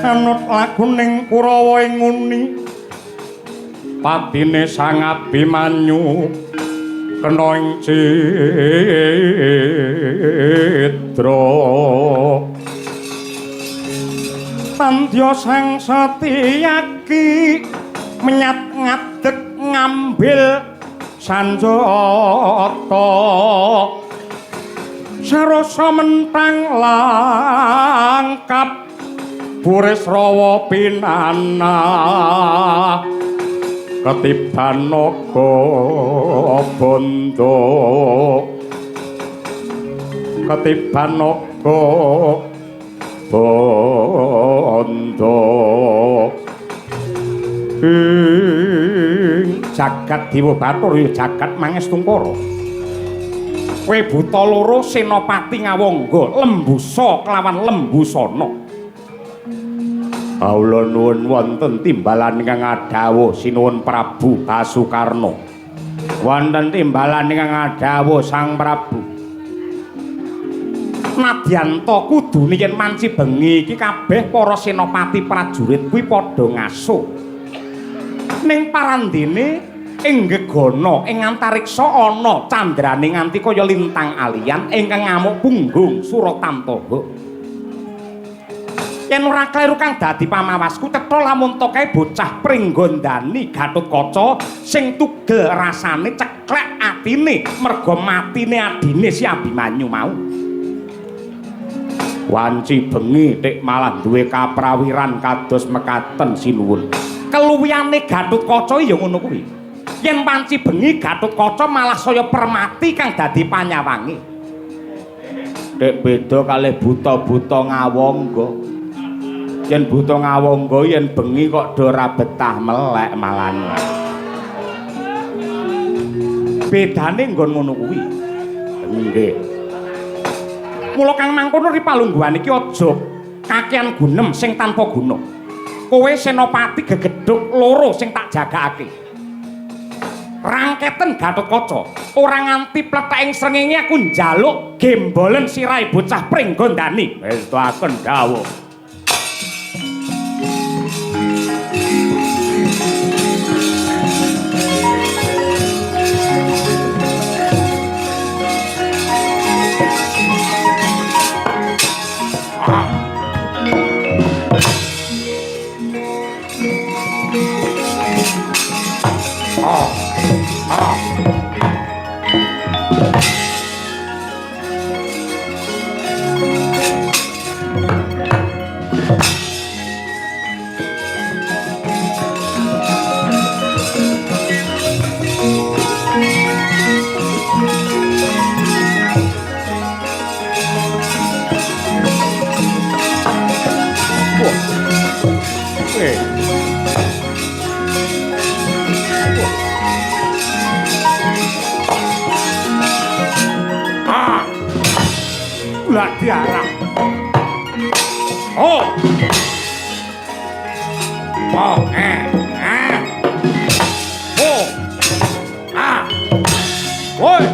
Anut laguning Kurawa ing nguni patine Sang Abimanyu Kena ing cidra Tandya Sang Satyaki menyat ngadeg ngambil sanjata sarasa mentang langkap Burisrawa pinanah ketiban naga bandha ketiban naga bandha ing jagat Dewa Bathara ya jagat Mangestungkara. Kowe buta loro senopati Ngawangga Lembusa kelawan Lembusana. Kawula nuwun wonten timbalan ingkang adhawuh sinuwun Prabu Basukarna. Wonten timbalan ingkang adhawuh Sang Prabu. Nadyanta kudune yen manci bengi iki kabeh para senopati prajurit kuwi padha ngaso. Ning parandene ing gegana ing antariksa ana candrane nganti kaya lintang alian ingkang ngamuk punggung Suratantaha. Yen ora kleru kang dadi pamawasku cetha lamun to kae bocah Pringgondani Gatotkaca sing tugel rasane ceklek atine merga matine adine si Abimanyu mau. Wanci bengi tik malah duwe kaprawiran kados mekaten sinuwun. Keluwihane Gatotkaca ya ngono kuwi. Yen wanci bengi Gatotkaca malah saya permati kang dadi panyawange. Tik beda kalih buta-buta Ngawangga. Yen buta Ngawangga yen bengi kok do ora betah melek malan. Bedane nggon ngono kuwi. Nggih. Mula kang mangkono ri palungguhan iki aja kakean gunem sing tanpa guna. Kowe senopati gegedhug loro sing tak jagakake. Rangketen Gatotkaca, ora nganti pletheking srengenge aku njaluk gembolen sirahe bocah Pringgondani. Estuaken dawuh. Diarah. Oh. Oh, eh, eh. Oh. Ah. Woi.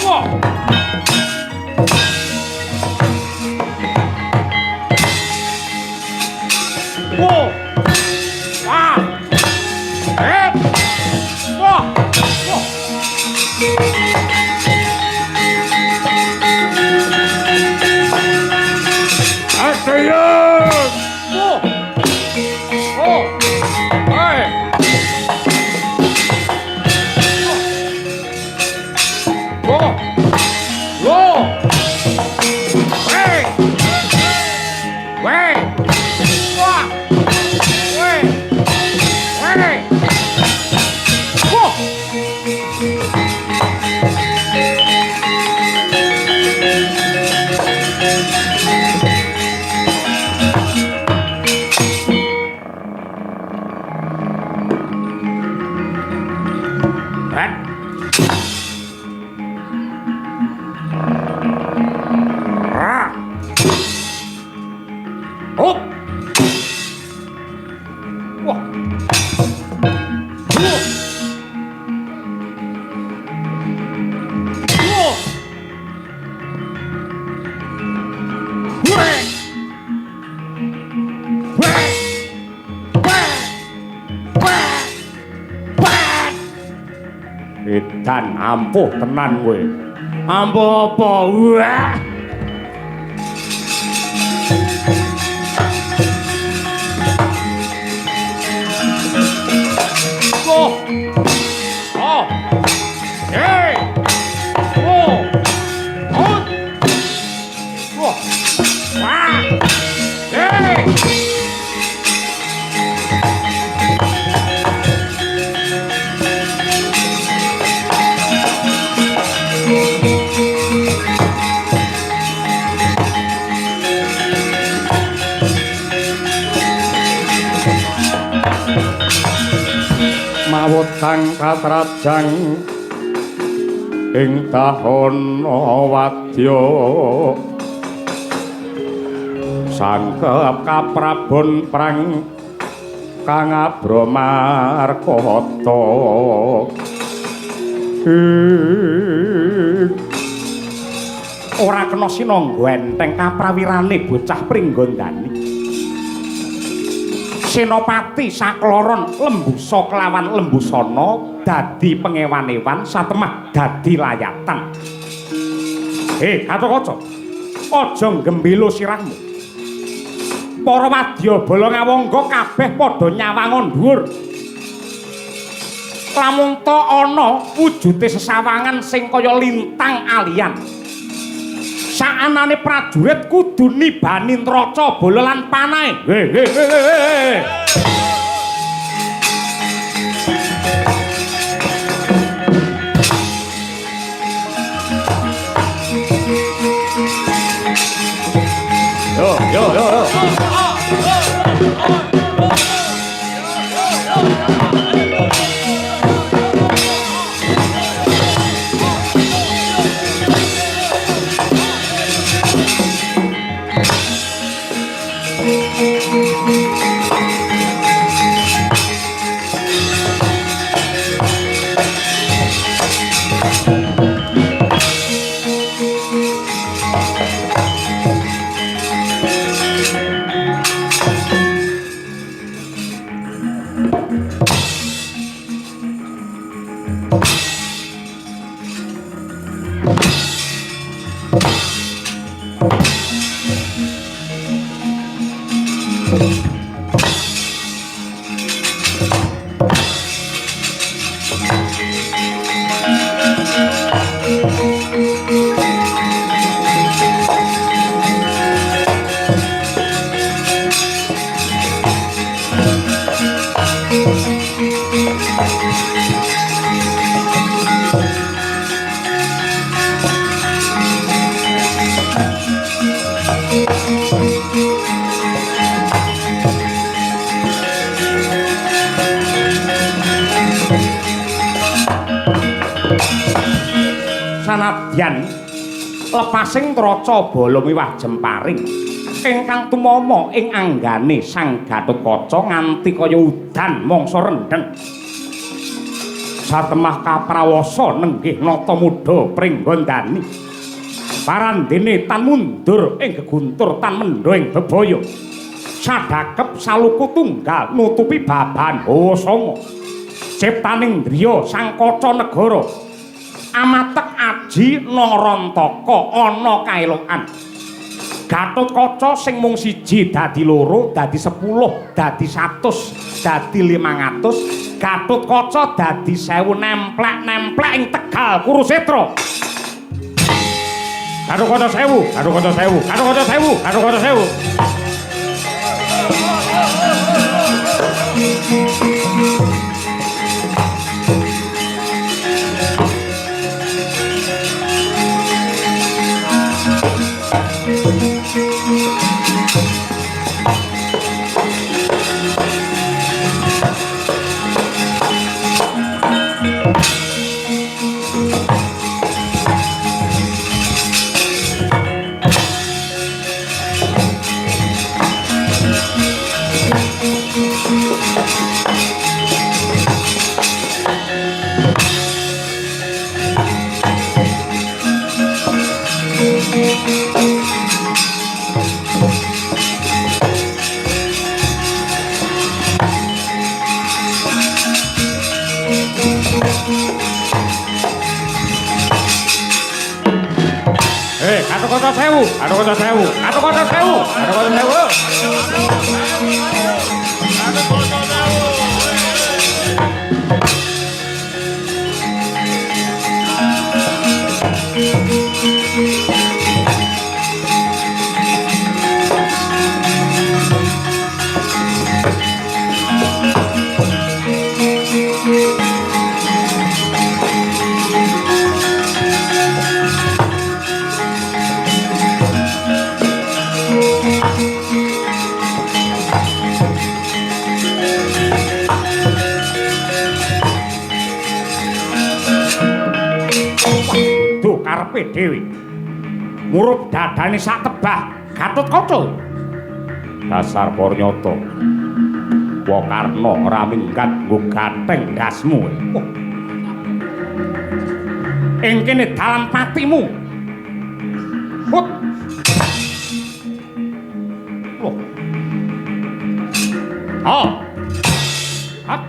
Wah. Wah. Ah. Eh. Wah. Wah. Ayo. Wah. Oh. Hey. Oh. Oh. Hey. Wey. Wah. Wey. Wey. Wah. Ret. Ra. Up. Wah. Wah. Wah. Weh. Weh. Weh. Weh. Weh. Edan ampuh tenan kowe. Ampuh apa? Wah. Oh. Oh. Hey. Oh. Oh. Oh. Wah. Hey. Mawutang katrajang ing tahana wadya sangkep kaprabon prang kang abramarkata. Ora kena sinangga enteng kaprawirane bocah Pringgondani. Senopati sakloron Lembusa kelawan Lembusana dadi pengewan-ewan satemah dadi layatan. Gatotkaca, aja nggembelo sirahmu. Para wadyabala ngawangga kabeh padha nyawangon dhuwur. Lamun ta ana wujude sesawangan sing kaya lintang alian. Saanane prajurit kudu nibani nraca bala lan panahe. He. Yo yo yo yo. Sanadyan lepasing traca bala miwah jemparing ingkang tumama ing anggane Sang Gatotkaca nganti kaya udan mangsa rendheng. Satemah kaprawasa nenggih nata muda Pringgondani. Parandene tan mundur ing geguntur tan mendha ing bebaya. Sadakep saluku tunggal nutupi babahan hawa sanga. Ciptaning driya sang kaca negara. Amatek aji narantaka ana kaelokan. Gatotkaca sing mung siji dadi loro, dadi 10, dadi 100, dadi 500. Gatotkaca dadi 1000 nemplek-nemplek ing Tegal Kurusetra. Gatotkaca 1000, Gatotkaca 1000, Gatotkaca 1000, Gatotkaca 1000. Gatotkaca 1000, Gatotkaca 1000, Gatotkaca 1000, Gatotkaca 1000. Karepe dhewe. Murup dadane sak tebah Gatotkaca. Dasar Parnyata. Wakarna ora minggat nggo gatheng ndasmu. Oh. Ing kene dalan patimu. Hut. Loh. Ah. Hat.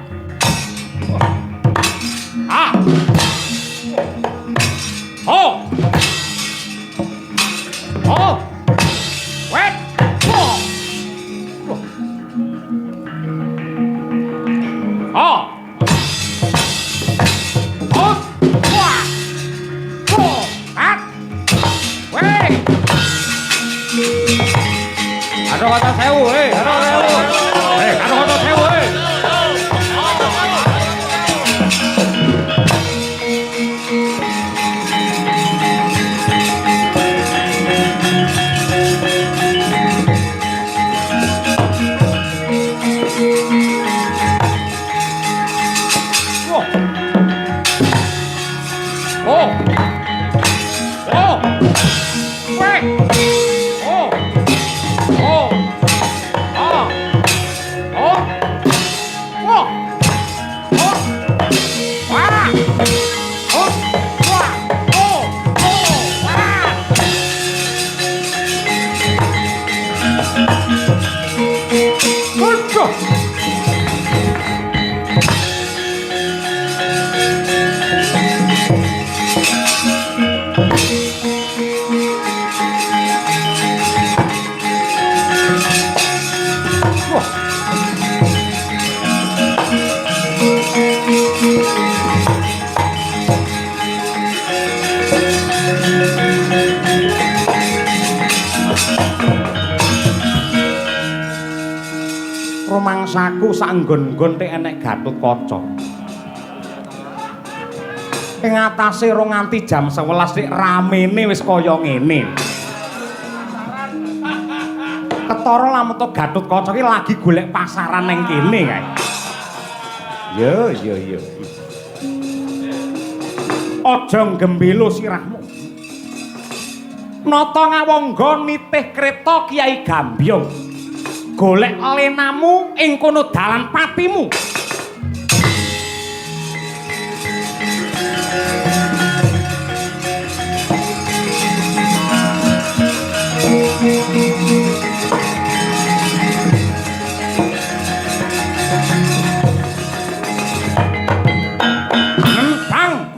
Ah. Oh. Oh. Wet. Oh. Oh. Oh. Wah. Oh. Hat. Weh. Gatotkaca 1000, eh, Gatotkaca 1000. Eh, Gatotkaca 1000, eh. Oh. Oh. Weh. Oh. Oh. Ah. Oh. Oh. Oh. Wah. Oh. Wah. Oh. Oh. Wah. Waduh. Rumangsaku sak nggon-nggon tek enek Gatotkaca. Ing atase rong nganti jam 11 nek ramene wis kaya ngene. Ketara lamun to Gatotkaca ki lagi golek pasaran ning kene kae. Yo yo yo. Aja nggembelo sirahmu. Nata ngawangga nitih kreta Kyai Gambyong. Golek lenamu ing kono dalan patimu.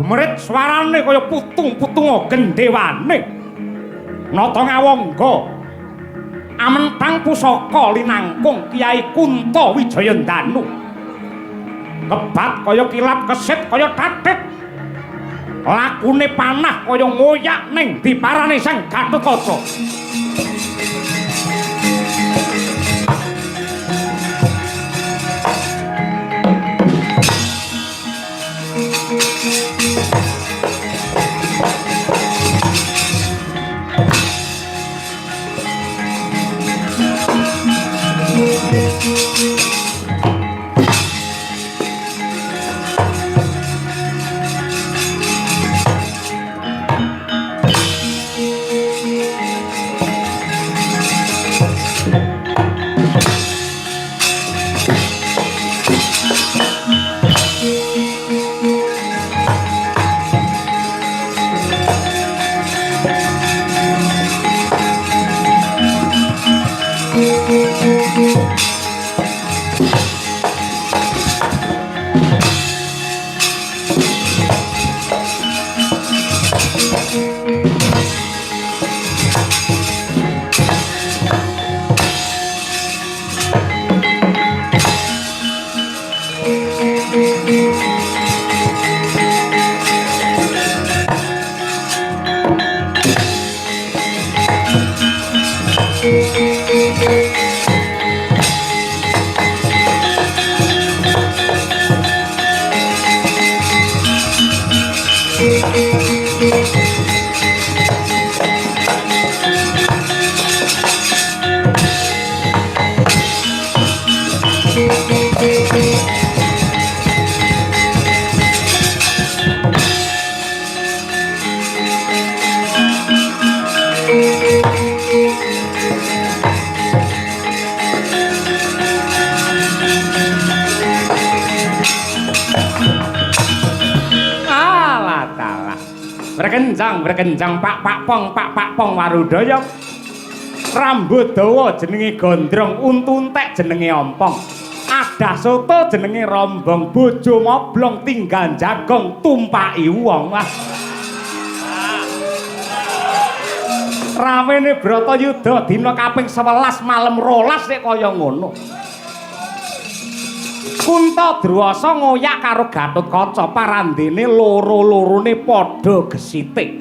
Gemerit swarane kaya putung-putunga gendhewane. Nata ngawangga amentang pusaka linangkung Kyai Kunta Wijayandanu. Kebat kaya kilat, kesit kaya tatit. Lakune panah kaya ngoyak ning diparane Sang Gatotkaca. Berkencang, berkencang pak pak pong pak pak pong warudaya. Rambut dawa jenenge gondrong, untu entek jenenge ompong, adah soto jenenge rombong, bojo moblong tinggal jagong tumpaki wong. Wah, ramene Bratayuda dina kaping 11 malem 12 nek kaya ngono. Kunta Druwasa ngoyak karo Gatotkaca, parandene loro-lorone padha gesite.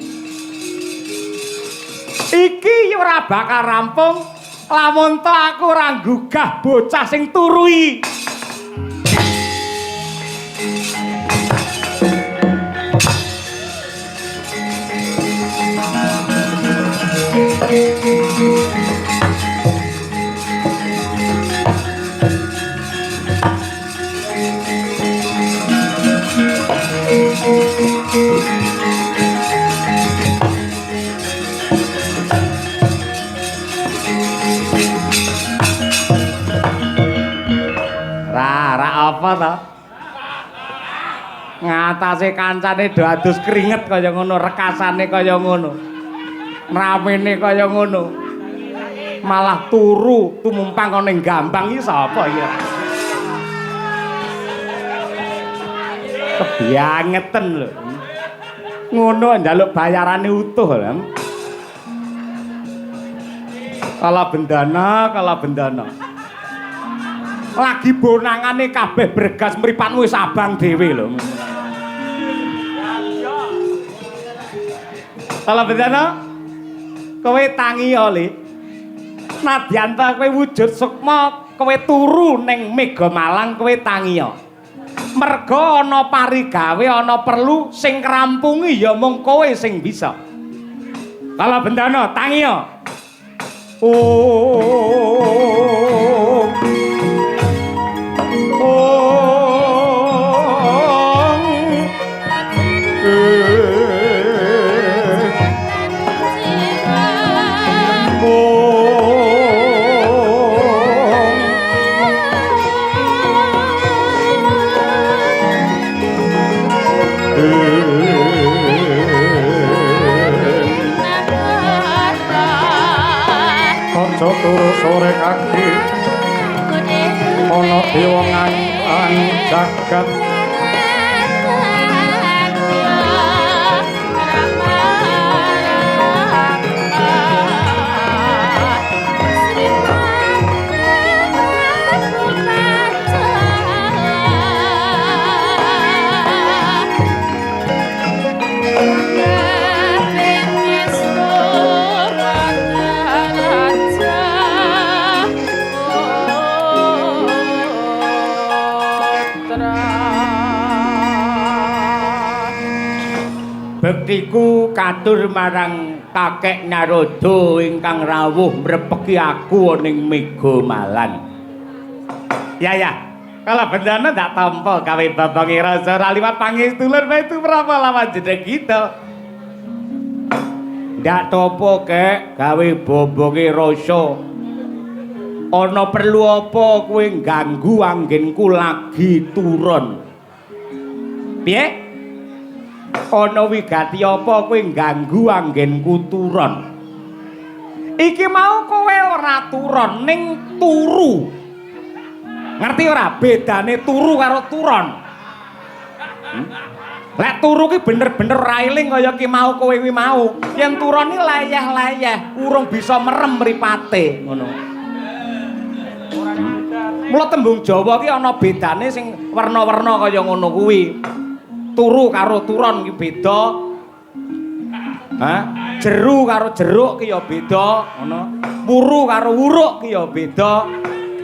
Iki ora bakal rampung lamun to aku ora nggugah bocah sing turu iki. Ra apa to? Ngatasé kancane do adus keringet kaya ngono, rekasane kaya ngono. Ramene kaya ngono. Malah turu tumumpang ana ning gambang iki sapa iki? Kebiangeten lho. Ngono njaluk bayarane utuh lho. Kala bendana, kala bendana. Lagi bonangane kabeh bergas mripatmu wis abang dhewe lho. Kala bendana, kowe tangi ya, Le. Nadyan ta kowe wujud sukma, kowe turu ning Mega Malang, kowe tangi ya. Merga ana parigawe, ana perlu sing krampungi ya mung kowe sing bisa. Kala bendana tangi ya. Oh. Oh. Turu sore kaki ana dewa ngang jagat. Bektiku katur marang Kakek Narada ingkang rawuh mrepeki aku ning Mega Malan. Ya ya, kala bendana ndak tampa gawe babange rasa ora liwat pangestulur bae tumrapa lawan jeneng kita. Ndak topo kek gawe bobonge rasa. Ana perlu apa kowe ngganggu anggenku lagi turun? Piye? Ana wigati apa kowe ngganggu anggenku turun? Iki mau kowe ora turun ning turu. Ngerti ora bedane turu karo turon? Lek turu ki bener-bener ra eling kaya ki mau kowe kuwi mau. Yen turon iki leyeh-leyeh, urung bisa merem mripate ngono. Mula tembung Jawa ki ana bedane sing werna-werna kaya ngono kuwi. Turu karo turon ki beda. Hah? Jeru karo jeruk ki ya beda, ngono. Wuru karo wuruk ki ya beda.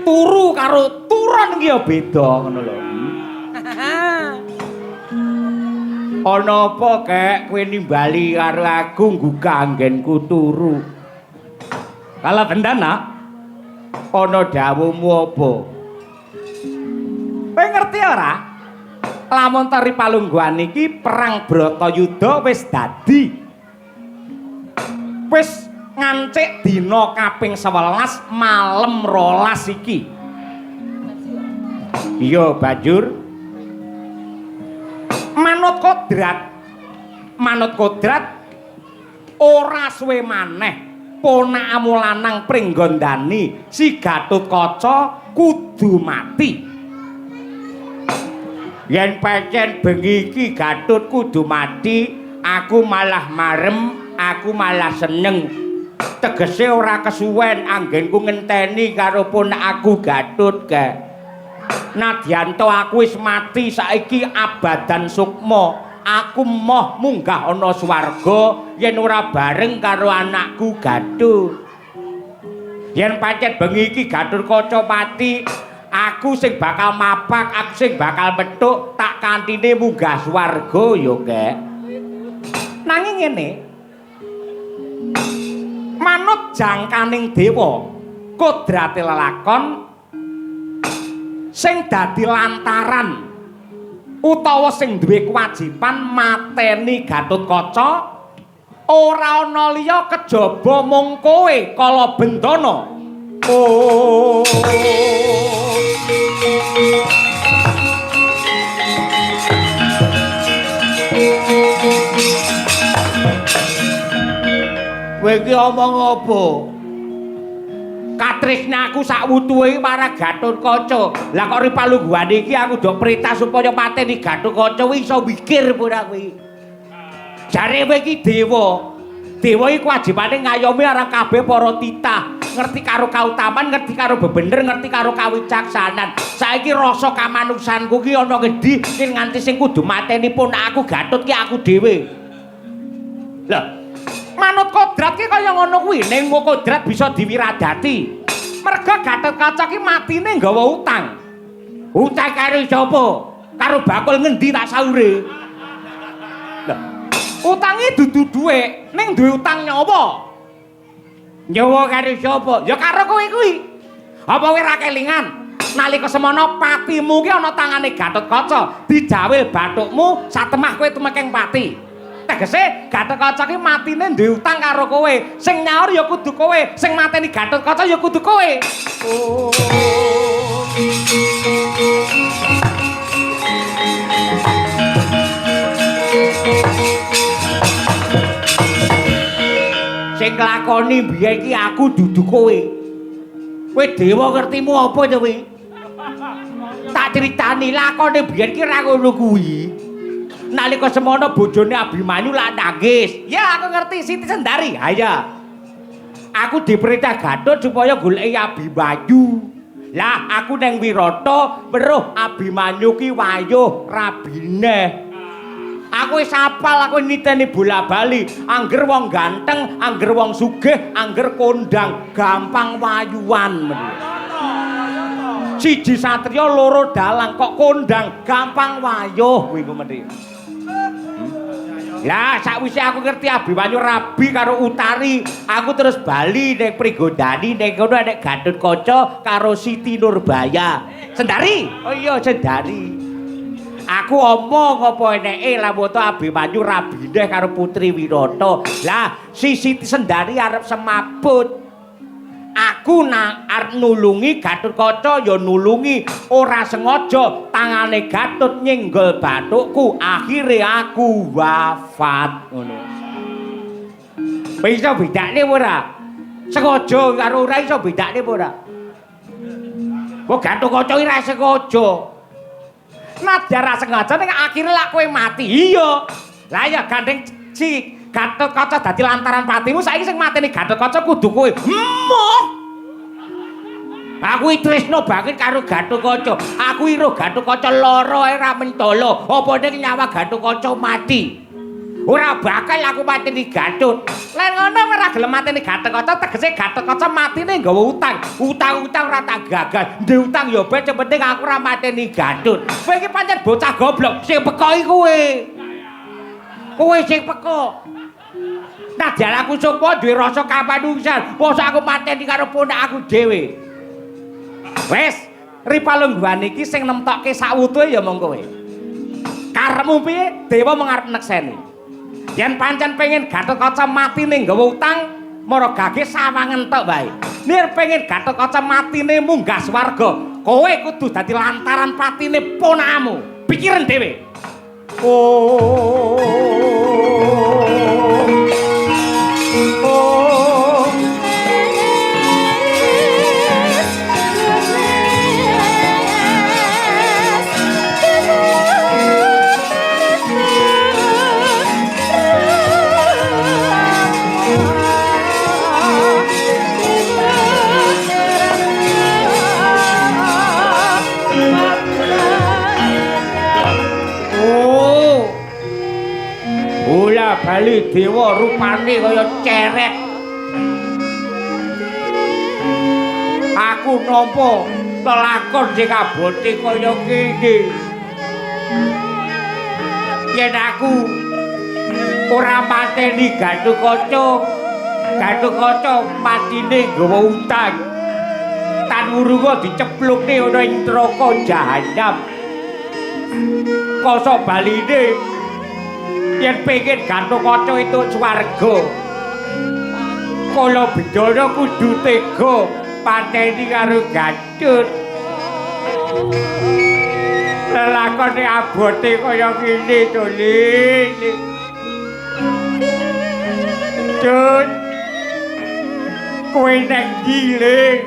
Turu karo turon ki ya beda, ngono lho. Ana apa kek kowe nimbali karo aku nggugah anggenku turu? Kala bendana, ana dawuhmu apa? Kowe ngerti ora? Lamun tari palungguhan iki perang Bratayuda wis dadi. Wis ngancik dina kaping 11 malem 12 iki. Iya, banjur manut kodrat. Manut kodrat ora suwe maneh ponakmu lanang Pringgondani si Gatotkaca kudu mati. Yen pancen bengi iki Gatut kudu mati, aku malah marem, aku malah seneng. Tegese ora kesuwen anggenku ngenteni karo ponakku Gatut ke. Nadyan to aku wis mati saiki abadan sukma, aku moh munggah ana swarga yen ora bareng karo anakku Gatut. Yen pancen bengi iki Gatotkaca mati, aku sing bakal mapak, aku sing bakal metuk, tak kantine munggah swarga ya, Kek. Nanging ngene, manut jangkaning dewa, kodrate lelakon sing dadi lantaran utawa sing duwe kewajiban mateni Gatotkaca ora ana liya kejaba mung kowe kala bendana. Oh. Kowe iki omong apa? Katresnaku sak wutuhe marang Gatotkaca. Lah kok ripalungguhane iki aku ndok perintah supaya mateni Gatotkaca kuwi iso mikir apa ora kuwi? Jare kowe iki dewa. Dewa iki kewajibane ngayomi marang kabeh para titah. Ngerti karo kautaman, ngerti karo bebener, ngerti karo kawicaksanan. Saiki rasa kamanungsanku ki ana ngendi sing nganti sing kudu mateni ponakku Gatut ki aku dhewe. Lah, manut kodrat ki kaya ngono kuwi, ning kodrat bisa diwiradati. Merga Gatotkaca ki matine nggawa utang. Utang karo sapa? Karo bakul ngendi tak saure? Lah, utange dudu dhuwit, ning duwe utang nyawa. Nyawa karo sapa? Ya karo kowe kuwi. Apa kowe ra kelingan? Nalika semono patimu ki ana tangane Gatotkaca, dijawil bathukmu satemah kowe tumekeng pati. Tegese Gatotkaca ki matine duwe utang karo kowe. Sing nyaur ya kudu kowe, sing mateni Gatotkaca ya kudu kowe. Oh. Sing nglakoni biyen iki aku dudu kowe. Kowe dewa ngertimu apa to kowe? Tak critani lakone biyen ki ra ngono kuwi. Nalika semono bojone Abimanyu lak nangis. Ya aku ngerti Siti Sendari. Ha iya. Aku diperintah Gatut supaya goleki Abimanyu. Lah aku neng Wirata weruh Abimanyu ki wayuh rabine. Aku wis apal, aku niteni bola-bali. Angger wong ganteng, angger wong sugih, angger kondang, gampang wayuan. Siji satriya loro dalang kok kondang gampang wayuh kuwi ku mesti. Lah sakwise aku ngerti Abimanyu rabi karo Utari, aku terus bali ning Pringgondani ning kono nek Gatotkaca karo Siti Nurbaya. Sendari. Oh iya Sendari. Aku omong apa eneke lamun to Abimanyu rabine karo Putri Wirata. Lah si Siti Sendari arep semaput. Aku nang arep nulungi Gatotkaca ya nulungi, ora sengaja tangane Gatot nyenggol bathukku, akhire aku wafat ngono. Bisa bedakne ora? Sengaja karo ora iso bedakne ora? Kok Gatotkaca iki ora sengaja. Nadyan ra sengaja ning akhire lak kowe mati. Iya. Lah ya gandeng si Gatotkaca dadi lantaran patimu, saiki sing mateni Gatotkaca kudu kowe. Emoh. Aku iki tresno banget karo Gatotkaca. Aku iro Gatotkaca lara ae ra mentolo. Apa ning nyawa Gatotkaca mati. Ora bakal aku mateni Gatot. Lah ngono ora gelem mateni Gatotkaca, tegese Gatotkaca matine nggawa utang. Utang-utang ora tak gagal. Ndek utang ya ben sing penting aku ora mateni Gatot. Kowe iki pancen bocah goblok, sing peko iki kowe. Kowe sing peko. Nadyan aku sapa duwe rasa kapanungsan, mosok aku mateni karo ponakku dhewe. Wis, ripalungguhan iki sing nemtokke sawutuhe ya mung kowe. Karepmu piye? Dewa mung arep nekseni. Yen pancen pengen Gatotkaca matine nggawa utang, mara gage sawangen tok wae. Yen pengen Gatotkaca matine munggah swarga, kowe kudu dadi lantaran patine ponakmu. Pikiran dhewe. Oh. Oh. Bola bali dewa rupane kaya ceret. Aku nampa lelakon sing abote kaya kene. Yen aku ora mateni Gatotkaca, Gatotkaca matine nggawa utang. Tan wurunga diceplukne ana ing neraka jahanam. Kosok baline yen pengen Gatotkaca itu swarga, kala bendana kudu tega pateni karo Gatot. Lelakone abote kaya ngene to, Lik. Tut. Kowe nang ndi, Lik?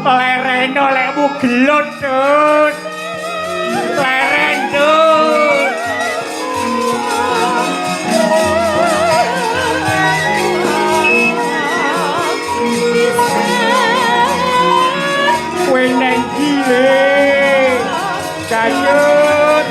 Lereno lekmu gelut, Tut. Leren, Tut. Kowe nang ndi, Lik? Gatot.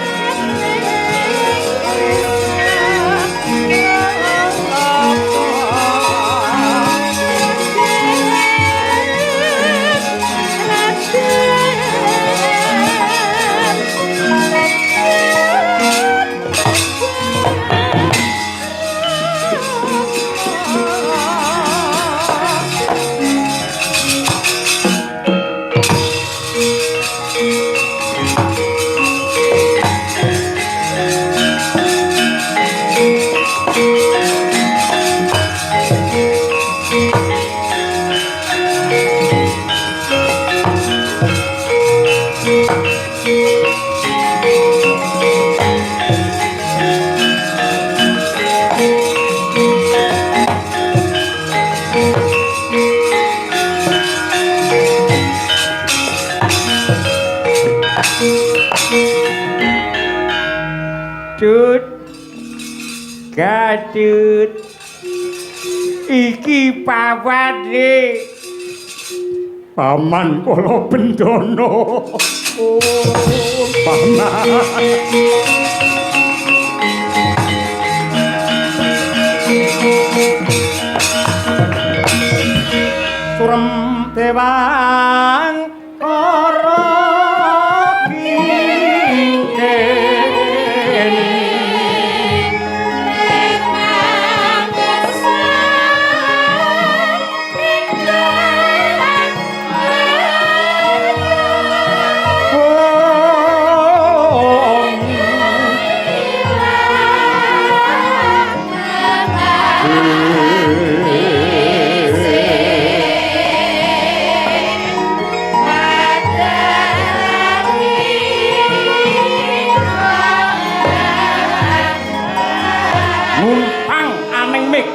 Cut. Gacut. Iki pawane. Paman kala bendana. Oh, paman. Surem dewang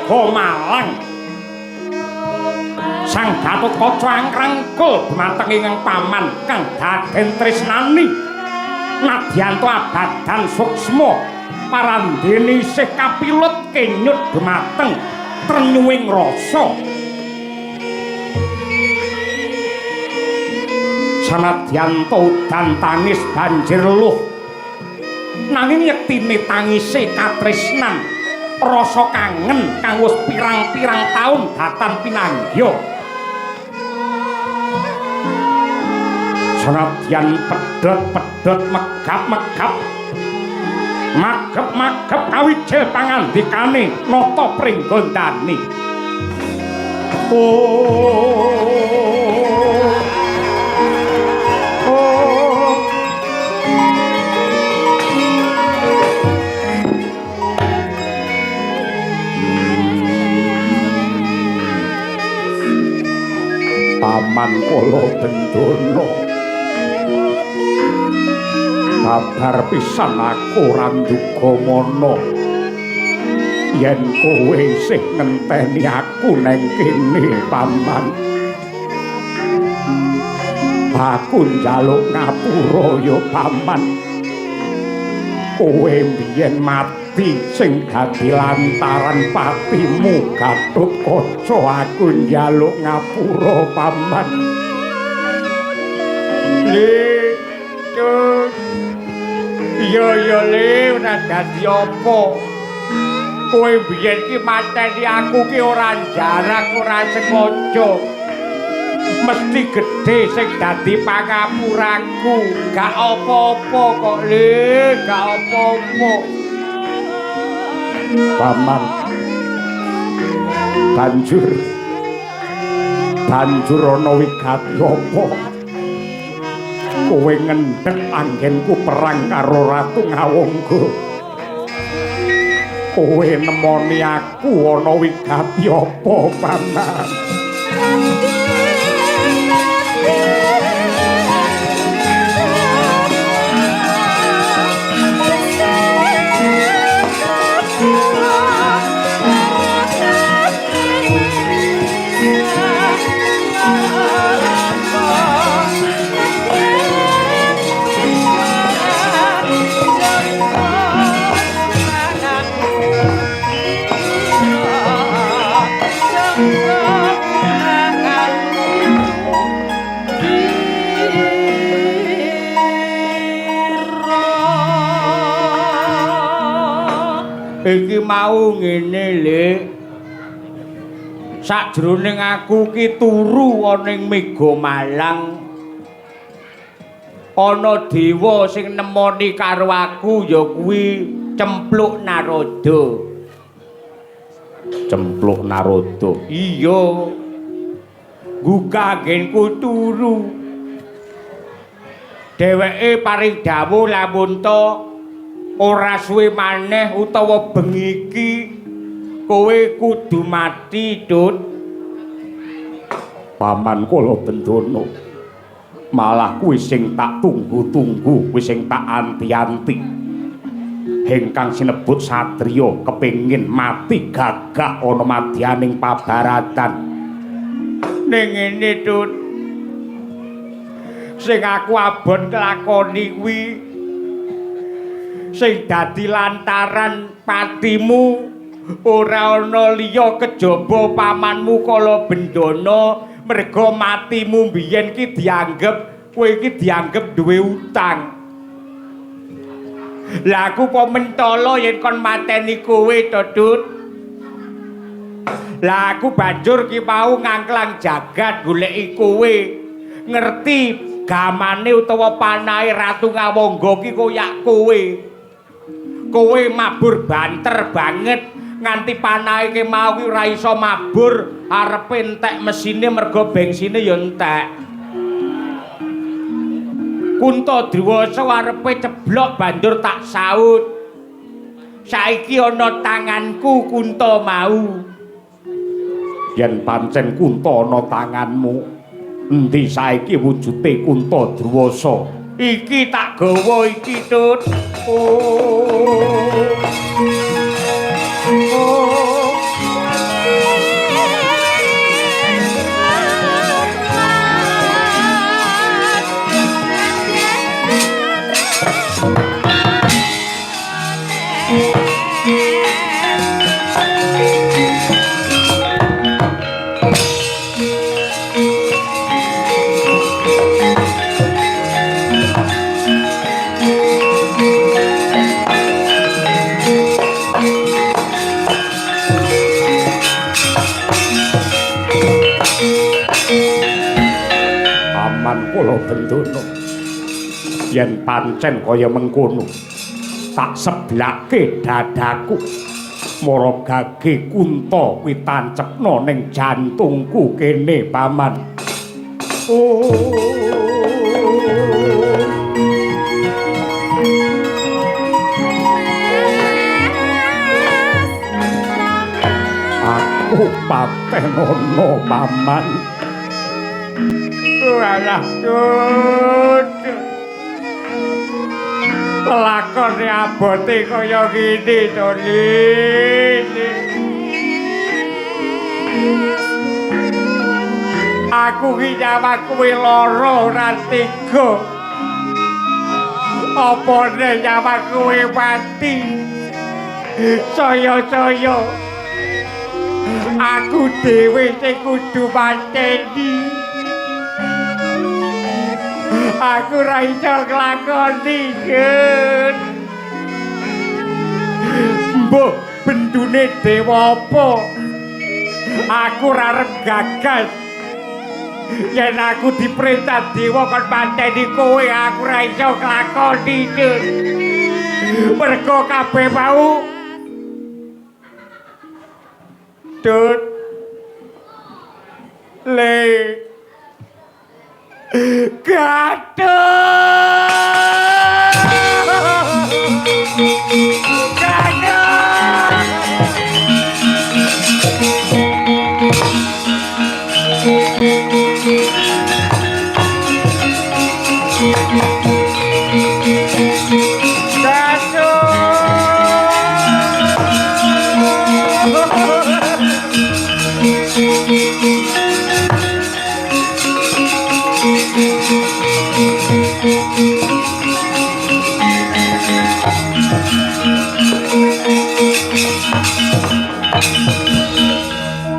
Mega Malang. Sang Gatotkaca angkrangkul dumateng ingkang paman kang daden tresnani. Nadyanto abadan suksma parandene isih kapilut kenyut dumateng trenyuwing rasa. Sanadyan udan tangis banjir luh, nanging yektine tangise katresnan rasa kangen kang wis pirang-pirang taun datan pinanggya. Sanadyan pedhot-pedhot megap-megap magep-magep kawijil pangandikane nata pringgondani. Oh, oh. Paman kala bendana, kabar pisan aku ora nduga mana yen kowe isih ngenteni aku neng kene paman. Aku njaluk ngapura ya paman, kowe mbiyen mati sing dadi lantaran patimu Gatotkaca. Aku njaluk ngapura paman. Le, Cut. Iya ya le, ora dadi apa. Kowe mbiyen ki mateni aku ki ora jarak, ora sengaja. Mesti gedhe sing dadi pangapuraku. Gak apa-apa kok le, gak apa-apa. Paman, banjur ana wigati apa? Kowe ngendhek anggenku perang karo Ratu Ngawangga. Kowe nemoni aku ana wigati apa, paman? Iki mau ngene le, sakjroning aku ki turu ana ing Mega Malang, ana dewa sing nemoni karo aku ya kuwi Cempluk Narada. Cempluk Narada? Iya, gugah nggenku turu. Dheweke paring dawuh lamun ta ora suwe maneh utawa bengi iki kowe kudu mati, Tut. Paman kala bendana, malah kuwi sing tak tunggu-tunggu, kuwi sing tak anti-anti. Ingkang sinebut satriya kepengin mati gagah ana madyaning pabaratan. Ning ngene, Tut, sing aku abot nglakoni kuwi sing dadi lantaran patimu ora ana liya kejaba pamanmu kala bendana, merga matimu mbiyen ki dianggep kowe iki dianggep duwe utang. Lah aku po mentala yen kon mateni kowe to, Tut. Lah aku banjur ki mau ngangklang jagat goleki kowe, ngerti gamane utawa panahe Ratu Ngawangga ki koyak kowe. Kowe mabur banter banget nganti panahe ki mau ki ora iso mabur, arepe entek mesine mergo bengsine ya entek. Kunta Druwasa arepe ceblok banjur tak saut. Saiki ana tanganku Kunta mau. Yen pancen Kunta ana tanganmu, endi saiki wujude Kunta Druwasa? Iki tak gawa iki, Tut. Oh. Oh. Bendono. Yen pancen kaya mengkono, tak seblake dadaku. Mara gage Kunta kuwi tancepna ning jantungku kene, Paman. Oh. Aku patenono, Paman. Walah, Tut. Lakone abote kaya ngene to, Aku ki nyawang kowe lara ora tega. Apane nyawang kowe mati? Saya-saya aku dhewe sing kudu mateni. Aku ora iso nglakoni, Jun. Mbuh, bendune dewa apa? Aku ora arep gagal. Yen aku diperintah dewa kon mateni kowe, aku ora iso nglakoni, Jun. Mergo kabeh mau Tut Le Gatot Gatot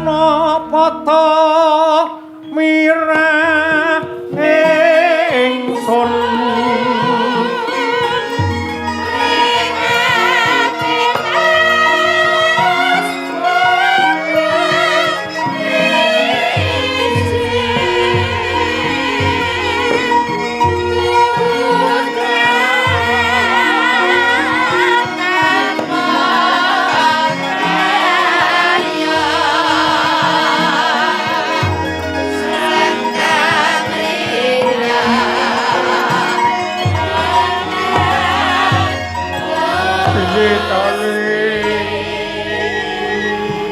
Napa ta mirah ingsun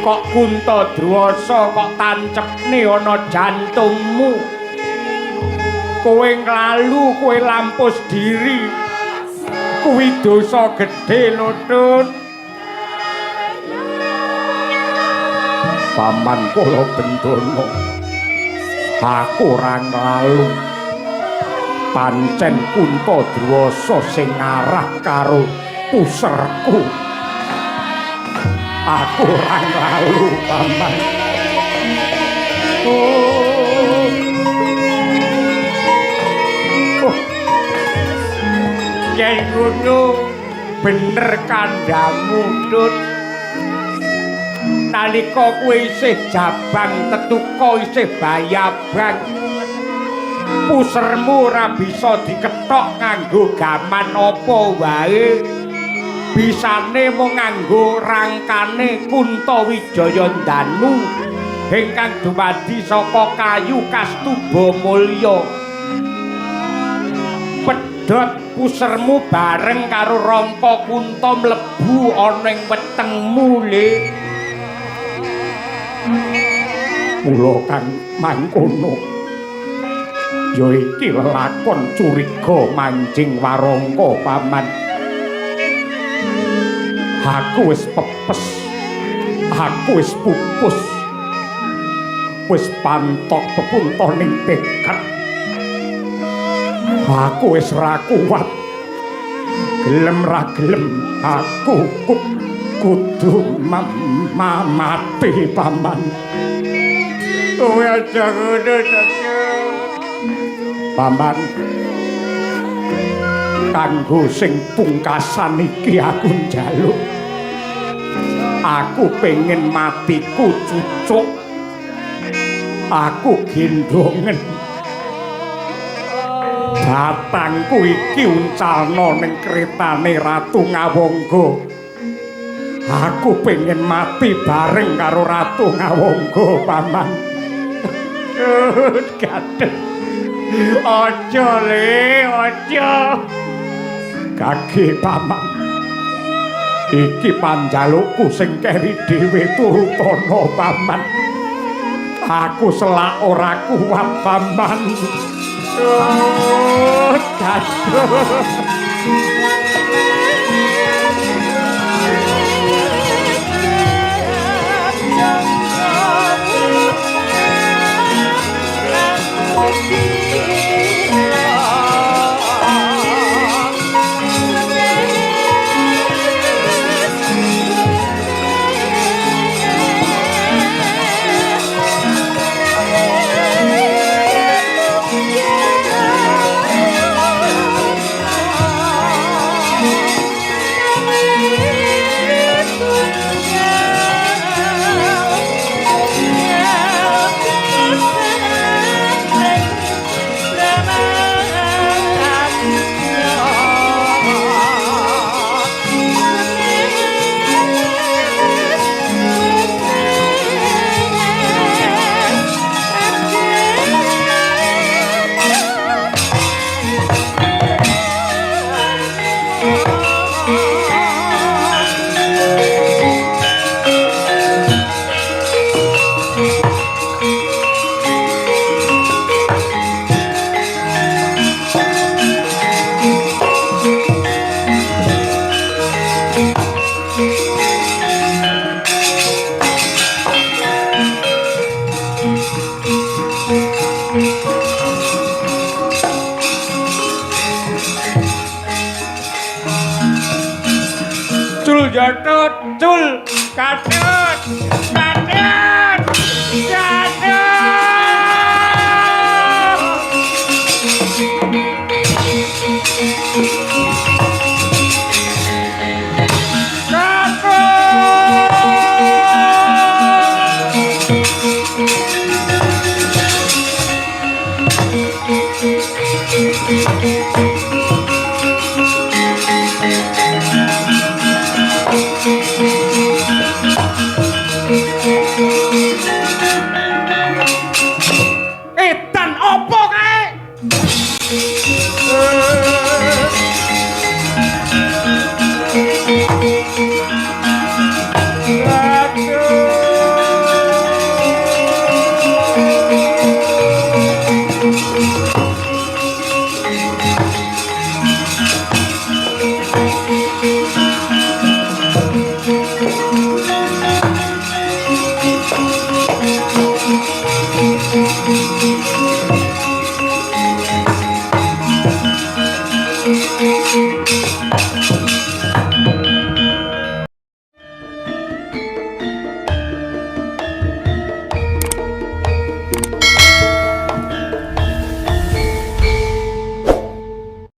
kok Kunta Druwasa kok tancepne ana jantungmu. Kowe nglalu, kowe lampus diri. Kuwi dosa gedhe lho, Tut. Paman kula Bendono, aku ora nglalu. Pancen Kunta Druwasa sing ngarah karo puserku. Aku ora nglalu, Paman. Oh. Oh. Yen ngono bener kandhamu, Tut. Nalika kowe isih jabang tetuka isih bayabang, pusermu ora bisa dikethok nganggo gaman apa wae. Bisane mung nganggo rangkane Kunta Wijaya Ndanu ingkang dumadi saka kayu kastuba mulya. Pedhot pusermu bareng karo rangka Kunta mlebu ana ing wetengmu, Le. Mula kang mangkono ya iki lelakon curiga manjing warangka, Paman. Aku wis pepes, aku wis pupus, wis pantok pepuntoning tekad. Aku wis ra kuat, gelem ra gelem aku kudu mati, Paman. Kowe aja ngono to, Paman. Kanggo sing pungkasan iki aku njaluk. Aku pengen matiku cucuk. Aku gendongen. Batangku iki uncalno ning kretane Ratu Ngawangga. Aku pengen mati bareng karo Ratu Ngawangga, Paman. Gadhut. Aja le, aja. Kage Paman. Iki panjalukku sing keri dhewe turutana, Paman. Aku selak ora kuat, Paman. Oh, Gadhut. Cul jatut, cul, katut.